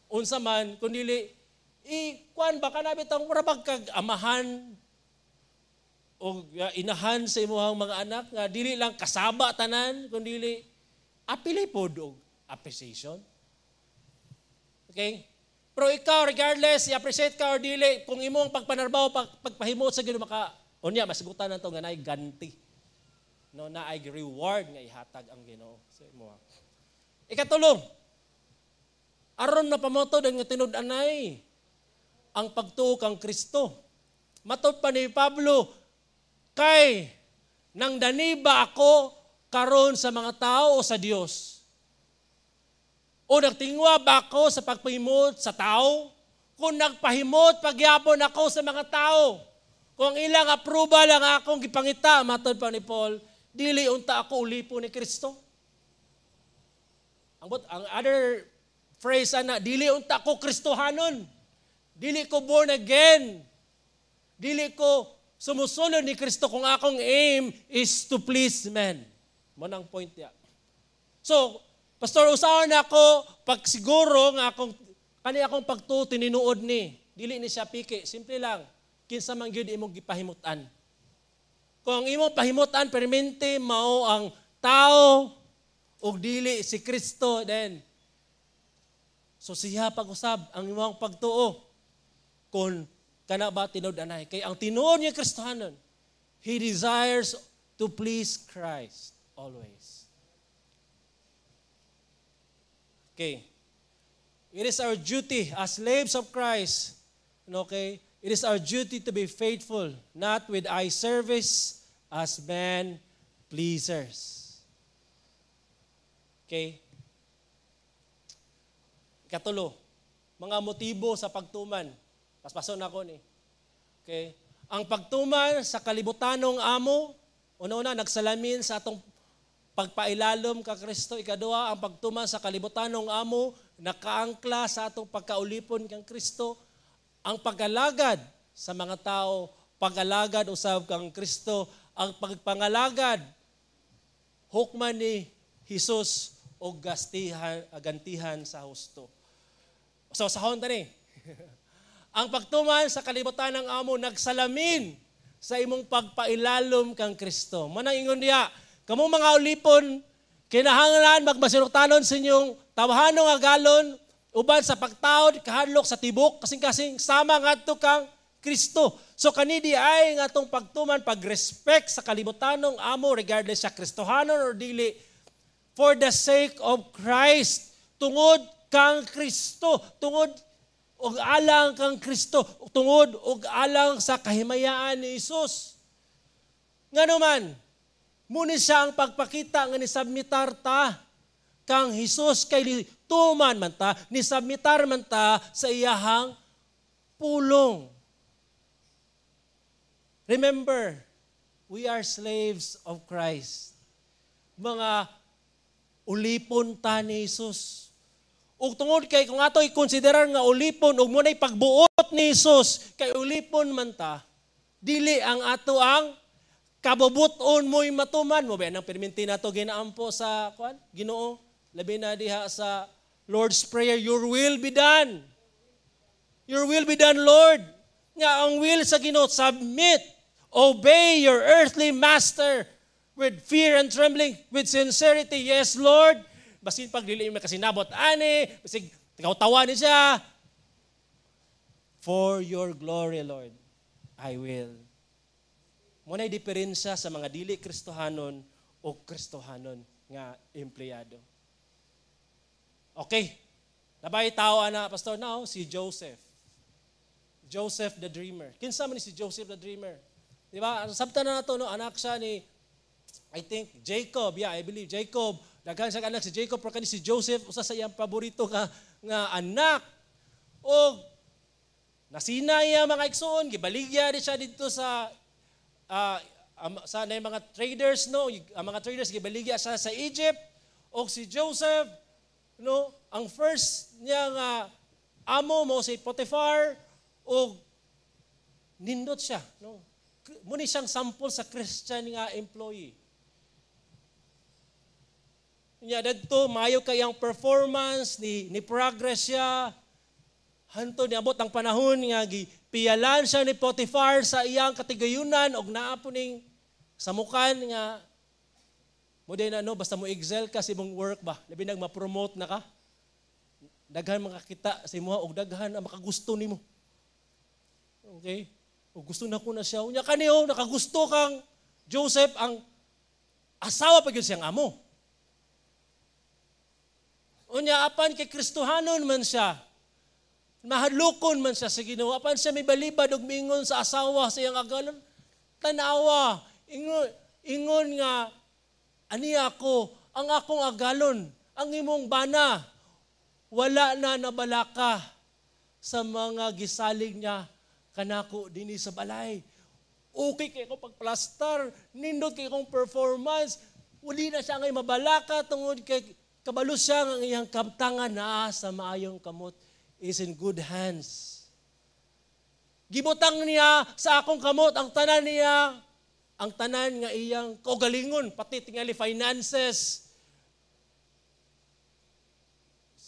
unsa man, kundi i kuan ba kana bitang mura bag kag amahan o inahan sa imong mga anak nga dili lang kasaba tanan, kundi apili pod og appreciation. Okay? Pero ikaw, regardless, i-appreciate ka or dili, kung imong pagpanarbaho, pagpahimot sa Ginoo, maka, unya, masigutan na to nga naay ganti. No, naay reward nga ihatag ang Ginoo sa imo. Ikatulong, aron na pamutod ang tinud-anay ang pagtuo kang Kristo. Matod pa ni Pablo, "Kay nang daniba ako karon sa mga tao o sa Dios? O nagtingwa ba ako sa pagpahimot sa tao? Kung nagpahimot pagyapon ako sa mga tao, kung ilang approval ang akong gipangita," matod pa ni Paul, "dili unta ako ulipon ni Kristo." Ang other phrase ana, dili unta ko Kristohanon. Dili ko born again. Dili ko sumusunod ni Kristo kung akong aim is to please men. Mo nang point ya. So, "Pastor, usahan na ako pag siguro nga akong kani akong pagtuo tinuod ni." Dili ni siya piki, simple lang. Kinsa man gyud imong gipahimutan. Kung ang imong pahimutan permente mao ang tao ug dili si Kristo, then so siya pag-usab ang imong pagtuo kung kana ba tinud-anay. Kay ang tinuod niya Kristohanon, he desires to please Christ always. Okay. It is our duty as slaves of Christ, okay? It is our duty to be faithful, not with eye service as man pleasers. Okay? Ikatulo, mga motibo sa pagtuman. Paspason ako ni. Okay? Ang pagtuman sa kalibutanong amo, una-una, nagsalamin sa atong pagpailalom ka Kristo. Ikaduha, ang pagtuman sa kalibutanong amo, nakaangkla sa atong pagkaulipon kang Kristo. Ang pag-alagad sa mga tao, pag-alagad usab kang Kristo, ang pagpangalagad, hukman ni Jesus o gastihan, gantihan sa husto. So, sa ta ni. Ang pagtuman sa kalibutan ng amo, nagsalamin sa imong pagpailalom kang Kristo. Manang ingon diya, "Kamo mga ulipon, Kinahanglan magmasinuktanon sa inyong tawhanong agalon uban sa pagtahod kahadlok sa tibok kasing-kasing sama ngadto kang Kristo. So kani di ay nga atong pagtuman, pagrespect sa kalibutanong amo, regardless sa Kristohanon or dili, for the sake of Christ, tungod kang Kristo, tungod og alang kang Kristo, tungod og alang sa kahimayaan ni Hesus. Ngano man, muni siya ang pagpakita nga nisubmitar ta kang Hesus kay tuman man ta, nisubmitar man ta sa iyahang pulong. Remember, we are slaves of Christ. Mga ulipon ta ni Jesus. Ug tungod kay kung ato i-konsiderar nga ulipon ug mo pagbuot ni Jesus kay ulipon man ta, dili ang ato ang kabubuton mo'y matuman mo ba nang perminti nato ginaampo sa kwan Ginoo, labi na diha sa Lord's Prayer, "Your will be done. Your will be done, Lord." Nga ang will sa Ginoo, submit, obey your earthly master with fear and trembling, with sincerity. Yes, Lord. Basin pag dili mo kasinabot ani, basig tawa ni siya. For your glory, Lord, I will. Mo na'y diferensya sa mga dili Kristohanon o Kristohanon nga empleyado. Okay. Nabay tao ana, Pastor, now si Joseph. Joseph the Dreamer. Kinsa man ni si Joseph the Dreamer? Di ba? Sabtan na nato, no, anak siya ni, I think, Jacob. Yeah, I believe Jacob. Daghan siya anak si Jacob, pero kani si Joseph usa sa iyang paborito nga anak. O nasina iya mga igsoon, gibaligya di siya dito sa na mga traders, no, ang mga traders gibaligya siya sa Egypt. Og si Joseph, no, ang first niya nga amo mo si Potiphar, og nindot siya, no. Muni siyang sample sa Christian nga employee. Nya dadto maayo kay ang performance ni progress siya. Hanto niabot ang panahon nga gipiyalan siya ni Potiphar sa iyang katigayunan og naa po ning samukan nga mo din ano, basta mo excel ka sa imong work ba, labi nag ma-promote na ka. Daghan makakita sa imo og daghan ang makagusto nimo. Okay? O gusto na ko na siya. Unya kani oh, nakagusto kang Joseph, ang asawa pa gyud siyang amo. Unya apan kay Kristohanon man siya. Mahadlokon man siya sa Ginoo. Apan siya may balibad og miingon sa asawa sa iyang agalon. Tanawa, ingon, ingon nga ani ako, ang akong agalon, ang imong bana, wala na nabalaka sa mga gisalig niya kanako dinhi sa balay. Okay kay ako pagplastar, nindot kay akong performance, wali na siya ngay mabalaka tungod kay kabalo siya nga ang iyang kabtangan naa sa maayong kamot, is in good hands. Gibutang niya sa akong kamot ang tanan niya, ang tanan nga iyang kaugalingon, pati tingali finances.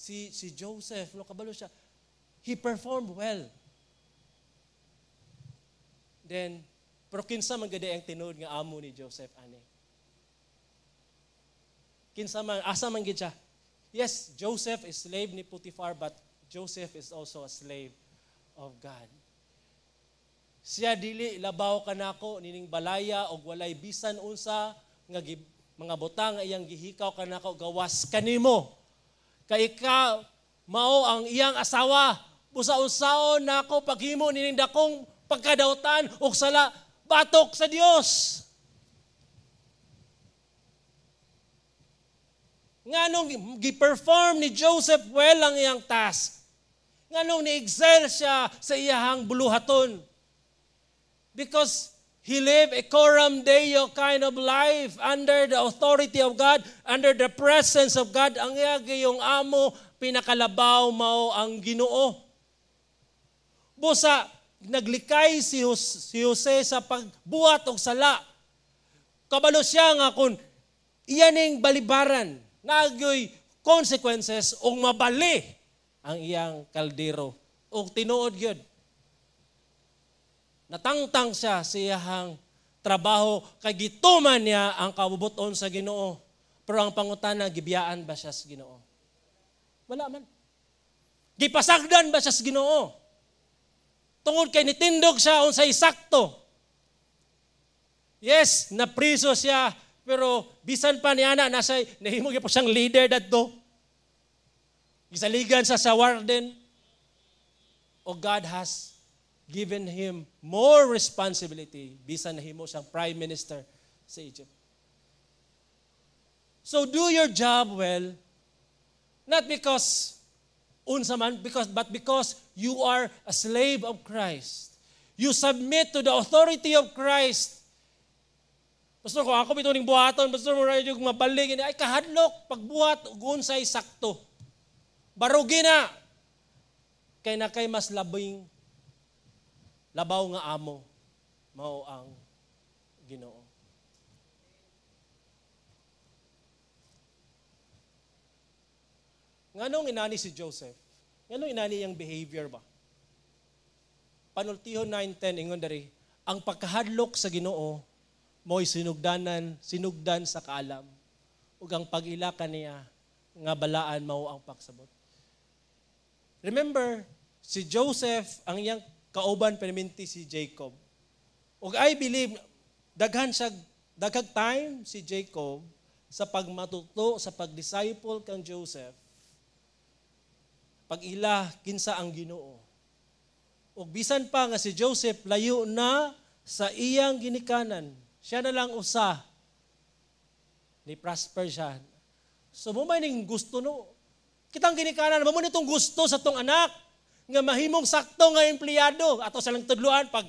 Si Joseph, no, kabalo siya, he performed well. Then, pero kinsa man gadi ang tinuod nga amo ni Joseph ani? Kinsa man, asa man gid siya? Yes, Joseph is slave ni Potiphar, but Joseph is also a slave of God. Siya dili labaw kanako nining balaya og walay bisan unsa nga mga butang nga iyang gihikaw kanako gawas kanimo. Kay ikaw mao ang iyang asawa. Busa-usaon nako paghimo nining dakong pagkadautan og sala batok sa Dios. Nganong gi-perform ni Joseph well ang iyang task? Nganong ni-excel siya sa iyahang buluhaton? Because he lived a coram deo kind of life under the authority of God, under the presence of God. Ang iyang amo, pinakalabaw mao ang Ginoo. Busa, naglikay si Jose sa pagbuhat og sala. Kabalo siya nga kung iyaning balibaran, nagyoy consequences og mabali ang iyang kaldero. Og tinuod gyud. Natangtang siya sa iyang trabaho kay gituman niya ang kabubuton sa Ginoo. Pero ang pangutana, gibiyaan ba siya sa Ginoo? Wala man. Gipasagdan ba siya sa Ginoo? Tungod kay nitindog siya unsay sakto. Yes, napriso siya, pero bisan pa niya na nasa nahimo gyud po siyang leader dadto. Gisaligan siya sa warden. O God has given him more responsibility bisan nahimo siyang prime minister sa Egypt. So do your job well, not because unsa man, but because you are a slave of Christ. You submit to the authority of Christ. "Pastor, kung ako bitaw ning buhaton, Pastor, mo yung mabalig." Ay, kahadlok, pagbuhat, unsay sakto. Barugi na. Kay na kay mas labing labaw nga amo, mao ang Ginoo. Nganong inani si Joseph? Nganong inani iyang behavior ba? Panultihon 9:10, ingon dari, ang pagkahadlok sa Ginoo mo'y sinugdanan, sinugdan sa kaalam, ug ang pag-ila kaniya nga balaan mao ang pagsabot. Remember, si Joseph, ang iyang kauban perminti si Jacob. Ug I believe daghan siya, daghang time si Jacob sa pagmatuto, sa pagdisciple kang Joseph, pag-ila kinsa ang Ginoo. Ug bisan pa nga si Joseph layo na sa iyang ginikanan, siya na lang usa ni prosper siya. So mo may ning gusto no. Kitang ginikanan, mo nitong gusto sa tong anak nga mahimong sakto nga empleyado ato sa lang tudluan pag,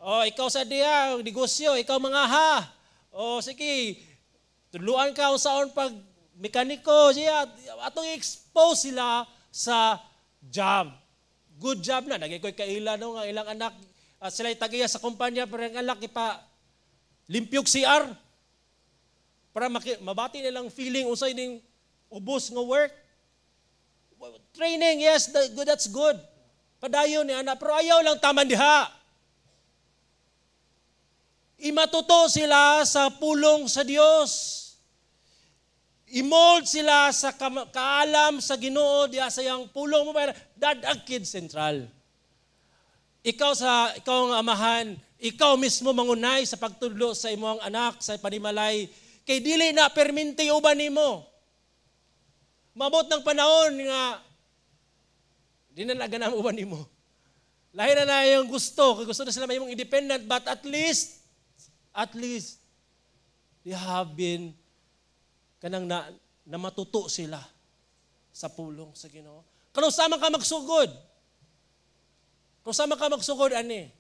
"Oh, ikaw sa diha negosyo, ikaw mga ha. Oh, sige, tudluan ka unsaon pag mekaniko siya." Atong expose sila sa job. Good job na. Nagay ko'y kaila no, nga ilang anak, sila tagiya sa kumpanya, pero ang anak ipa limpyog CR para mabati nilang feeling unsay ning ubos nga work. Training, yes, that's good. Padayon ni anak, pero ayaw lang taman diha. Imatuto sila sa pulong sa Dios. I-mold sila sa kaalam sa Ginoo diha sa iyang pulong mo para dadag Kids Central. Ikaw ang amahan, ikaw mismo mangunay sa pagtudlo sa imong anak sa panimalay kay dili na perminti uban nimo. Mabot ng panahon nga di na naganam uban nimo. Lahi na na yung gusto, kay gusto na sila mahimong independent, but at least they have been kanang na matuto sila sa pulong sa Ginoo. Kano sama ka magsugod? Kung sama ka magsugod ani?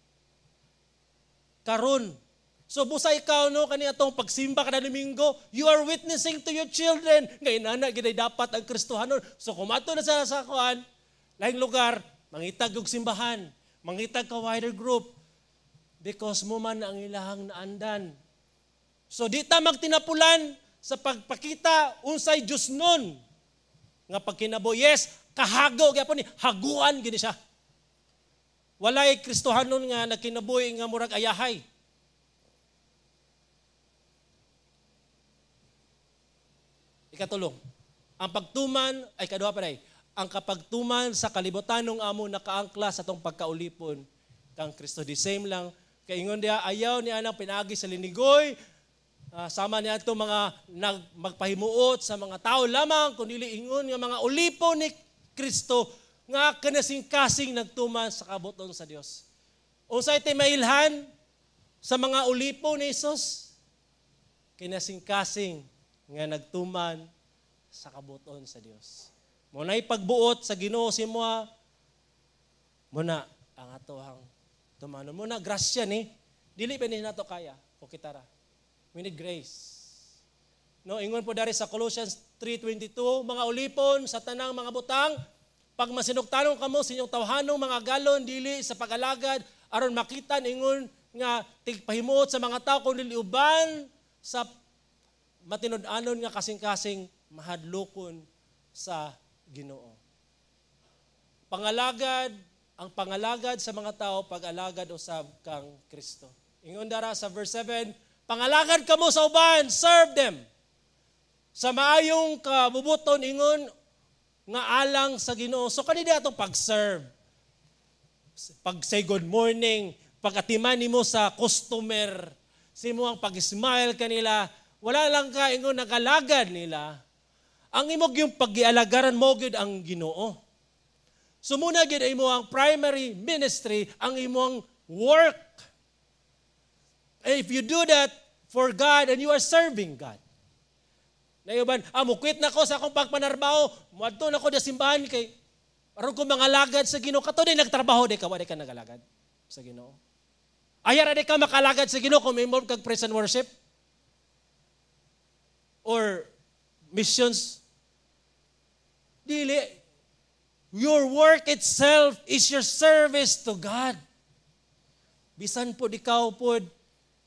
Karon. So busa ikaw no kani atong pagsimba kada Domingo, you are witnessing to your children nga inana giday dapat ang Kristohanon. So kung ato na sa kuan, lahing lugar, mangitag og simbahan, mangitag ka wider group because mo man ang ilahang naandan. So di ta magtinapulan sa pagpakita unsay Dios nun nga pagkinabuhi. Yes, kahago gyapon ni, haguan gini siya. Walay Kristohanon nga nagkinabuhi nga murag ayahay. Ikatulong, ang pagtuman ay kaduha pa rin. Ang kapagtuman sa kalibutanong amo nakaangkla sa tong pagkaulipon kang Kristo. The same lang kay ingon diha, ayaw niya nang pinaagi sa linigoy, sama niya itong mga magpahimuot sa mga tao lamang, kundi ingon nga mga ulipon ni Kristo nga kanasing-kasing nagtuman sa kabuton sa Dios. Unsay ti mailhan sa mga ulipon ni Jesus? Kinasing-kasing nga nagtuman sa kabuton sa Dios. Mo na'y pagbuot sa Ginoo si moa, muna ang atohang tumanon. Muna grasya ni, dili ba ni nato kaya o kitara. We need grace. No, ingon po dari sa Colossians 3:22, mga ulipon sa tanang mga butang, pag masinugtanon kamo sa inyong tawhanong mga galon dili sa pag-alagad aron makita ingon nga tigpahimuot sa mga tao kun dili uban sa matinud-anon nga kasing-kasing mahadlokon sa Ginoo. Pangalagad, ang pangalagad sa mga tao, pag-alagad usab kang Kristo. Ingon dara sa verse 7, pangalagad kamo sa uban, serve them. Sa maayong kabubuton ingon nga alang sa Ginoo. So kanina atong pag-serve. Pag say good morning, pag-atiman nimo sa customer, sa imo ang pag-smile kanila, wala lang ka ingon nagalagad nila. Ang imo yung pag-gialagaran mo gyud ang Ginoo. So muna gyud imo ang primary ministry, ang imong work. And if you do that for God and you are serving God. Nayuban, mukwit na ko sa akong pagpanarbaho, muadto na ko sa simbahan kay aron ko mangalagad sa Ginoo. Kato din nagtrabaho di ka, wala ka nagalagad sa Ginoo. Ayara di ka makalagad sa Ginoo kung may involved kag praise and worship or missions. Dili. Your work itself is your service to God. Bisan po ikaw po,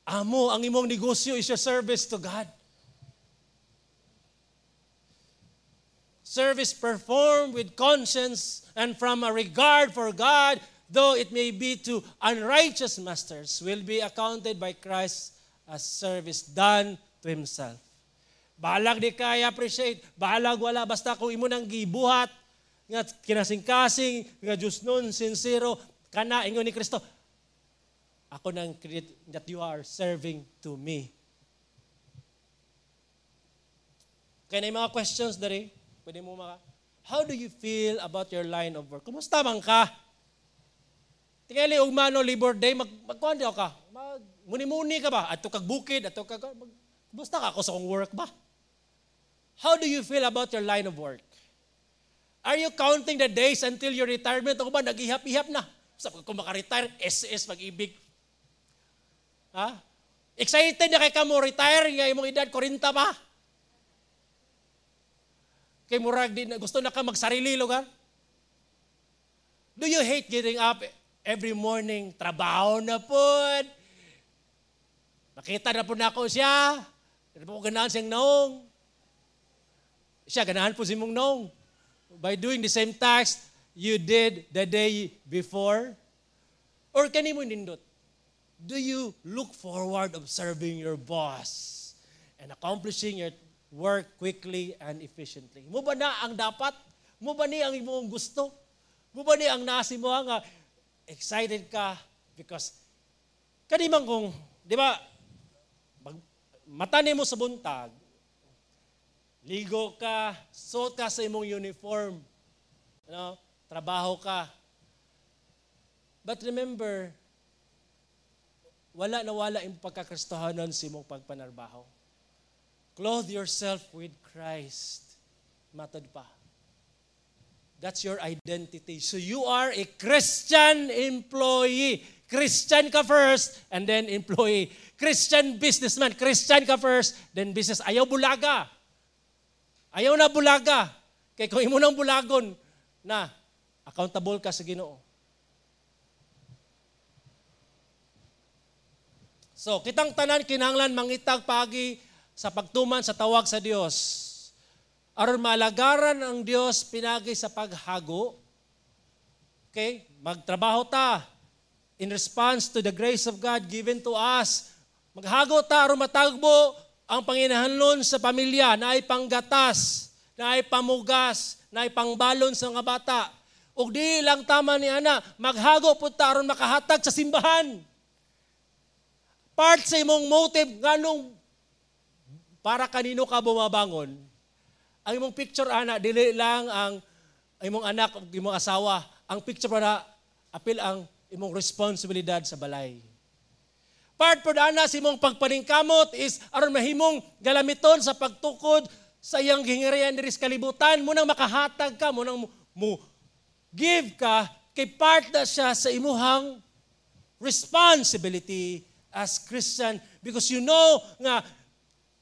amo, ang imong negosyo is your service to God. Service performed with conscience and from a regard for God, though it may be to unrighteous masters, will be accounted by Christ as service done to Himself. Bahalag di kaya appreciate, bahalag wala, basta kung imo nang gibuhat, nga kinasing-kasing, nga Diyos nun, sincero, kana, ingon ni Kristo, ako nang credit that you are serving to me. Kaya na yung mga questions dari, pwede mo maka, how do you feel about your line of work? Kumusta man ka? Tingali, ugma no, Labor Day, magkuhan di ka? Muni-muni ka ba? Ato kag bukid, ato kag, kumusta ka ako sa akong work ba? How do you feel about your line of work? Are you counting the days until your retirement? Ako ba, nag-ihap-ihap na? Sa kung makaretire, SS, pag-ibig. Ha? Excited na kay ka mo retire, nga imong edad, 40 pa. Kay murag di na, gusto na ka magsarili lugar. Do you hate getting up every morning? Trabaho na pod. Nakita na po na ako siya. Di po ganahan siyang naong. Siya, ganahan po si mong naong. By doing the same task you did the day before? Or kani mo nindot? Do you look forward of serving your boss and accomplishing your work quickly and efficiently? Mo ba na ang dapat? Mo ba ni ang imong gusto? Mo ba ni ang nasi mo nga excited ka because kani man kung, di ba, mata nimo sa buntag, ligo ka, suot ka sa imong uniform, ano, trabaho ka. But remember, wala na wala imong pagkakristohanon sa imong pagpanarbaho. Clothe yourself with Christ. Matod pa. That's your identity. So you are a Christian employee. Christian ka first, and then employee. Christian businessman. Christian ka first, then business. Ayaw bulaga. Ayaw na bulaga. Kaya kung imo nang bulagon, na, accountable ka sa Ginoo. So, kitang tanan kinahanglan mangitag pagi sa pagtuman sa tawag sa Dios. Aron maalagaran ang Dios pinagi sa paghago. Okay? Magtrabaho ta in response to the grace of God given to us. Maghago ta aron matagbo ang panginahanglan sa pamilya, naay panggatas, naay pamugas, naay pangbalon sa mga bata. Ug di lang tama ni ana, maghago pud ta aron makahatag sa simbahan. Part sa imong motive nganong para kanino ka bumabangon, ang imong picture ana dili lang ang imong anak ug imong asawa, ang picture para apil ang imong responsibilidad sa balay. Part pod ana sa imong pagpaningkamot is aron mahimong galamiton sa pagtukod sa iyang gihingarian diri sa kalibutan, munang makahatag ka, munang mo give ka, kay part na siya sa imuhang responsibility as Christian because you know nga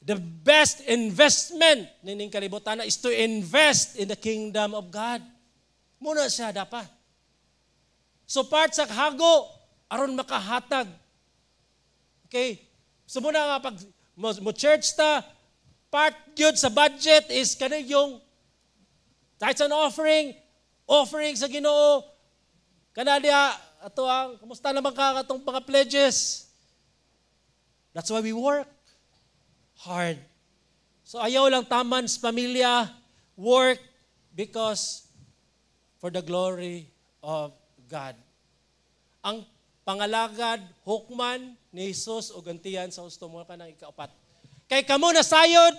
the best investment nining kalibutan is to invest in the kingdom of God. Muna siya dapat. So part sa hago aron makahatag. Okay? So muna nga pag mo church ta, part gyud sa budget is kani yung tithes and offering, offering sa Ginoo. Kana diha ato ang kumusta naman ka katong mga pledges. That's why we work hard So ayaw lang taman sa pamilya, work, because for the glory of God. Ang pangalagad, hukman ni Jesus o gantian sa husto mo kanang ikaapat. Kay kamo na sayod,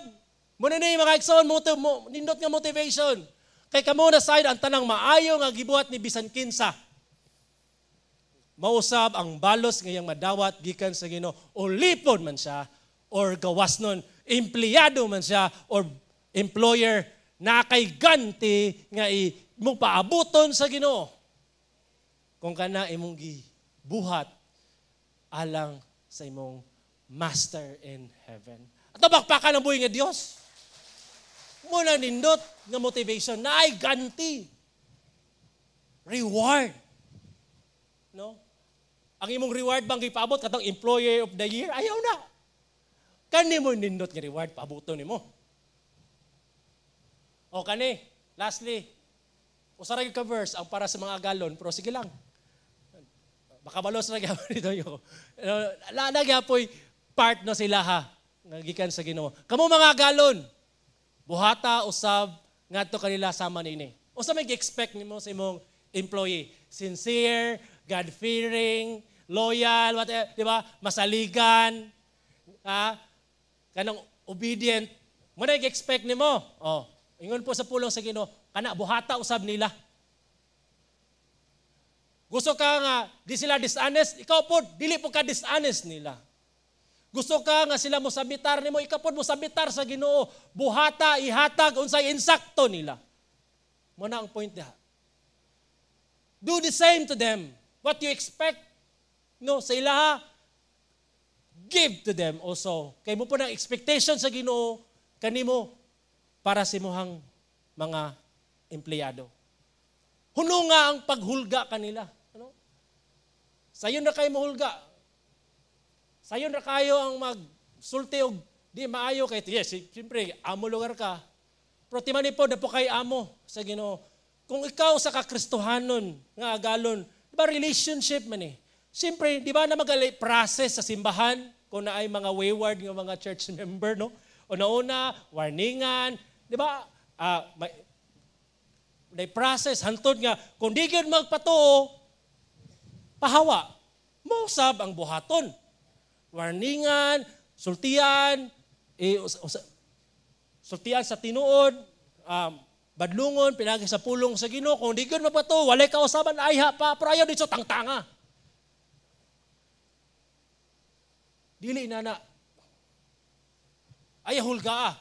muna ni mga igsoon, mo, nindot nga motivation. Kay kamo na sayod ang tanang maayo nga gibuhat ni bisan kinsa, mausab ang balos ngayang madawat gikan sa Ginoo. Ulipon man siya or gawas nun, empleyado man siya or employer, na kay ganti nga imong paabuton sa Ginoo kung kana imong gibuhat alang sa imong Master in heaven. At bakpakan ang buhi nga Dios. Muna nindot nga motivation na ay ganti. Reward. No? Ang imong reward bang gipaabot katong Employee of the Year? Ayaw na. Kani mo nindot nga reward paabuton nimo. O kani, lastly, usa ra ka verse ang para sa mga agalon, pero sige lang. Baka balos ra gyapon dito yo. La na gyapoy part no sila ha nga gikan sa Ginoo. Kamo mga agalon, buhata usab ngadto kanila sama niini. Usa may gi-expect nimo sa imong employee? Sincere, God-fearing, loyal, whatever, di ba? Masaligan, ha? Kanang obedient. Mo na expect nimo. Oh, ingon po sa pulong sa Ginoo, kana buhata usab nila. Gusto ka nga di sila dishonest, ikaw po dili po ka dishonest nila. Gusto ka nga sila mosabitar nimo, ikaw po mosabitar sa Ginoo. Buhata ihatag unsay insakto nila. Mo na ang point diha. Do the same to them. What you expect no sa ilaha, give to them also. Kay mo po ng expectation sa Ginoo kanimo para sa imuhang mga empleyado. Huno nga ang paghulga kanila. Ano? Sayon na kayo mohulga. Sayon na kayo ang magsulti og di maayo kay, yes, siyempre amo lugar ka. Pero timani po na po kay amo sa Ginoo. Kung ikaw sa kakristohanon nga agalon, di ba relationship man eh. Siyempre, di ba na magali process sa simbahan kung na ay mga wayward nga mga church member, no? Una-una, warningan, di ba? May process, hantod nga, kung di gyud magpatuo, pahawa. Mausab ang buhaton. Warningan, sultian, eh, sultian sa tinuod, badlungon, pinagi sa pulong sa Ginoo. Kung di gyud magpatuo, walay kausaban, ayha pa, pero ayaw dito, tangtanga. Dili na na. Ayaw hulga.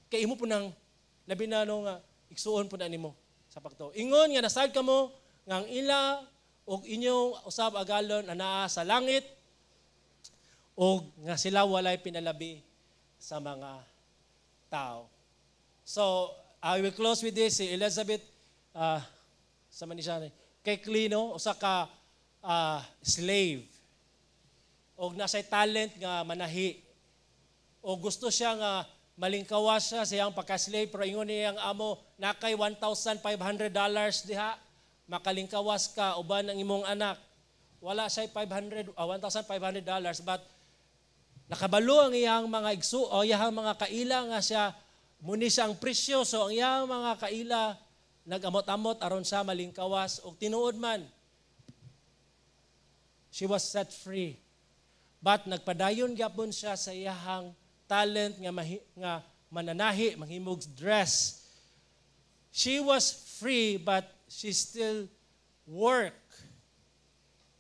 Kay imo po nang labi na no nga igsuon po na nimo sa pagtuo. Ingon nga nasad kamo nga ang ila og inyong usab agalon anaa sa langit og nga sila walay pinalabi sa mga tao. So, I will close with this. Si Elizabeth, sa man siya, kay Clino, usa ka slave. Og nasay talent nga manahi. O gusto siya nga malingkawas siya sa iyang pagka-slave, pero ingon niya ang amo, nakay $1,500 diha, makalingkawas ka uban ang imong anak. Wala siya 500, $1,500, but nakabalo ang iyang mga igsu o iyang mga kaila nga siya muni siya ang presyo, so ang iyang mga kaila nagamot-amot aron siya malingkawas, og tinuod man she was set free. But nagpadayon gyapon siya sa iyang talent nga nga mananahi, manghimog dress. She was free, but she still work.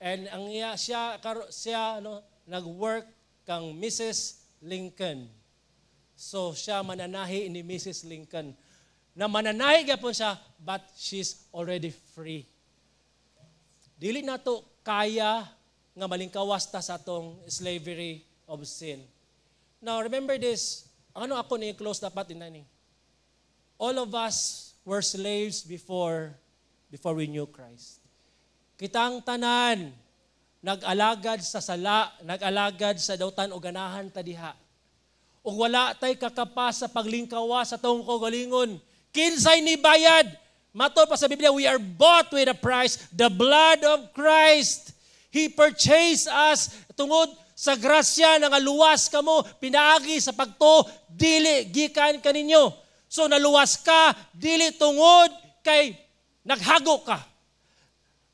And ang iya siya karo, siya no nag-work kang Mrs. Lincoln. So siya mananahi ni Mrs. Lincoln. Na mananahi gyapon siya, but she's already free. Dili nato kaya nga malingkawas ta sa atong slavery of sin. Now, remember this. Ano ako ni close dapat din ni? All of us were slaves before we knew Christ. Kitang tanan nag-alagad sa sala, nag-alagad sa dautan o ganahan ta diha. Ug wala tay kakapas sa paglingkawa sa atong kaugalingon. Kinsay ni bayad? Matod pa sa Biblia, we are bought with a price, the blood of Christ. He purchased us tungod Sa grasya nangaluwas kamo pinaagi sa pagtuo, dili gikan kaninyo. So naluwas ka dili tungod kay naghago ka.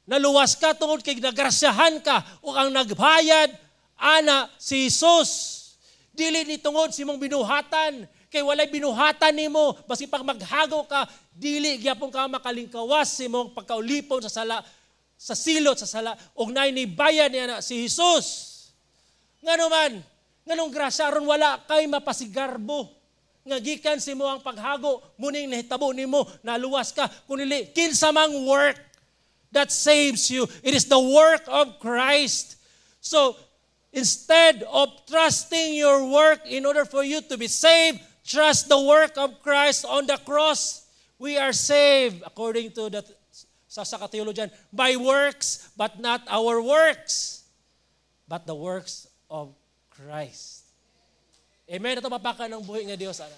Naluwas ka tungod kay nagrasyahan ka ug ang nagbayad ana si Jesus. Dili ni tungod sa imong binuhatan, kay walay binuhatan nimo. Basi pag maghago ka, dili gyapon ka makalingkawas sa imong pagkaulipon sa sala, sa silot sa sala, ug naay nibayad niya na si Jesus. Ngano man, nganong grasya? Aron wala kay mapasigarbo nga gikan sa imo ang paghago muning nahitabo nimo, naluwas ka. Kun dili, kinsa mang work that saves you? It is the work of Christ. So instead of trusting your work in order for you to be saved, trust the work of Christ on the cross. We are saved, according to the sa theologian, by works, but not our works, but the works of Christ. Amen. Ito mapaka ng buhi nga Dios. Ana.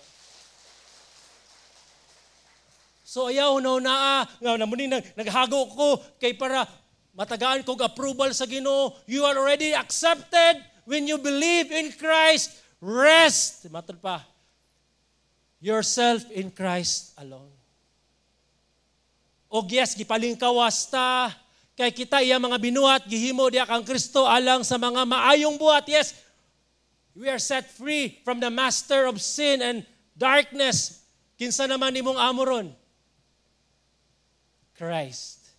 So ayaw no naa nga namuni naghago ko kay para matagaan kog approval sa Ginoo. You are already accepted when you believe in Christ. Rest, matod pa, yourself in Christ alone. O yes, gipalingkawas ta kay kita iya mga binuhat, gihimo diha kang Kristo alang sa mga maayong buhat. Yes, we are set free from the master of sin and darkness. Kinsa naman imong amo ron? Christ.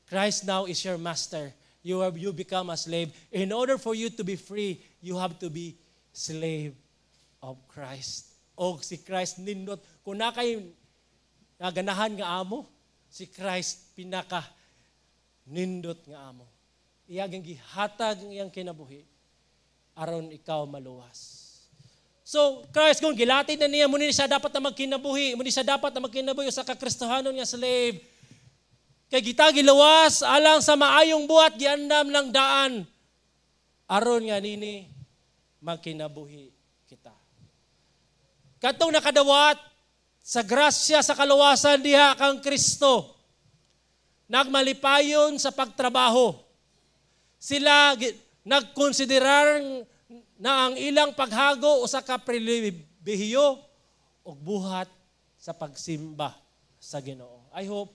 Christ now is your master. You become a slave. In order for you to be free, you have to be slave of Christ. O si Christ nindot. Kung naa kay naganahan nga amo, si Christ pinaka nindot nga amo. Iyang gihatag ang iyang kinabuhi aron ikaw maluwas. So, Christ, kung gilatid na niya, muni siya dapat na magkinabuhi, muni siya dapat na magkinabuhi sa kakristohanon nga slave. Kay kita giluwas alang sa maayong buhat, giandam lang daan aron nga nini magkinabuhi kita. Katong nakadawat sa grasya sa kaluwasan diha kang Kristo, nagmalipayon sa pagtrabaho. Sila nagkonsiderar na ang ilang paghago usa ka pribilehiyo ug buhat sa pagsimba sa Ginoo. I hope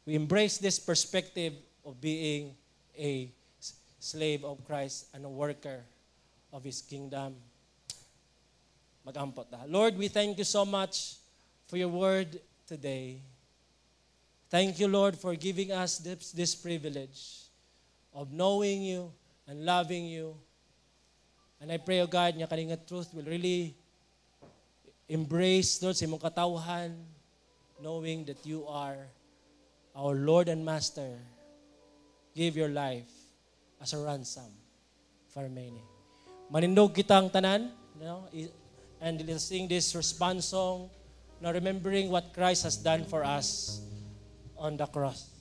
we embrace this perspective of being a slave of Christ and a worker of His kingdom. Mag-ampo ta. Lord, we thank you so much for your word today. Thank you, Lord, for giving us this privilege of knowing you and loving you. And I pray, O God, nga kani nga truth will really embrace, Lord, sa imong katawhan, knowing that you are our Lord and Master. Give your life as a ransom for many. Manindog kitang tanan, and let's sing this response song, now remembering what Christ has done for us on the cross.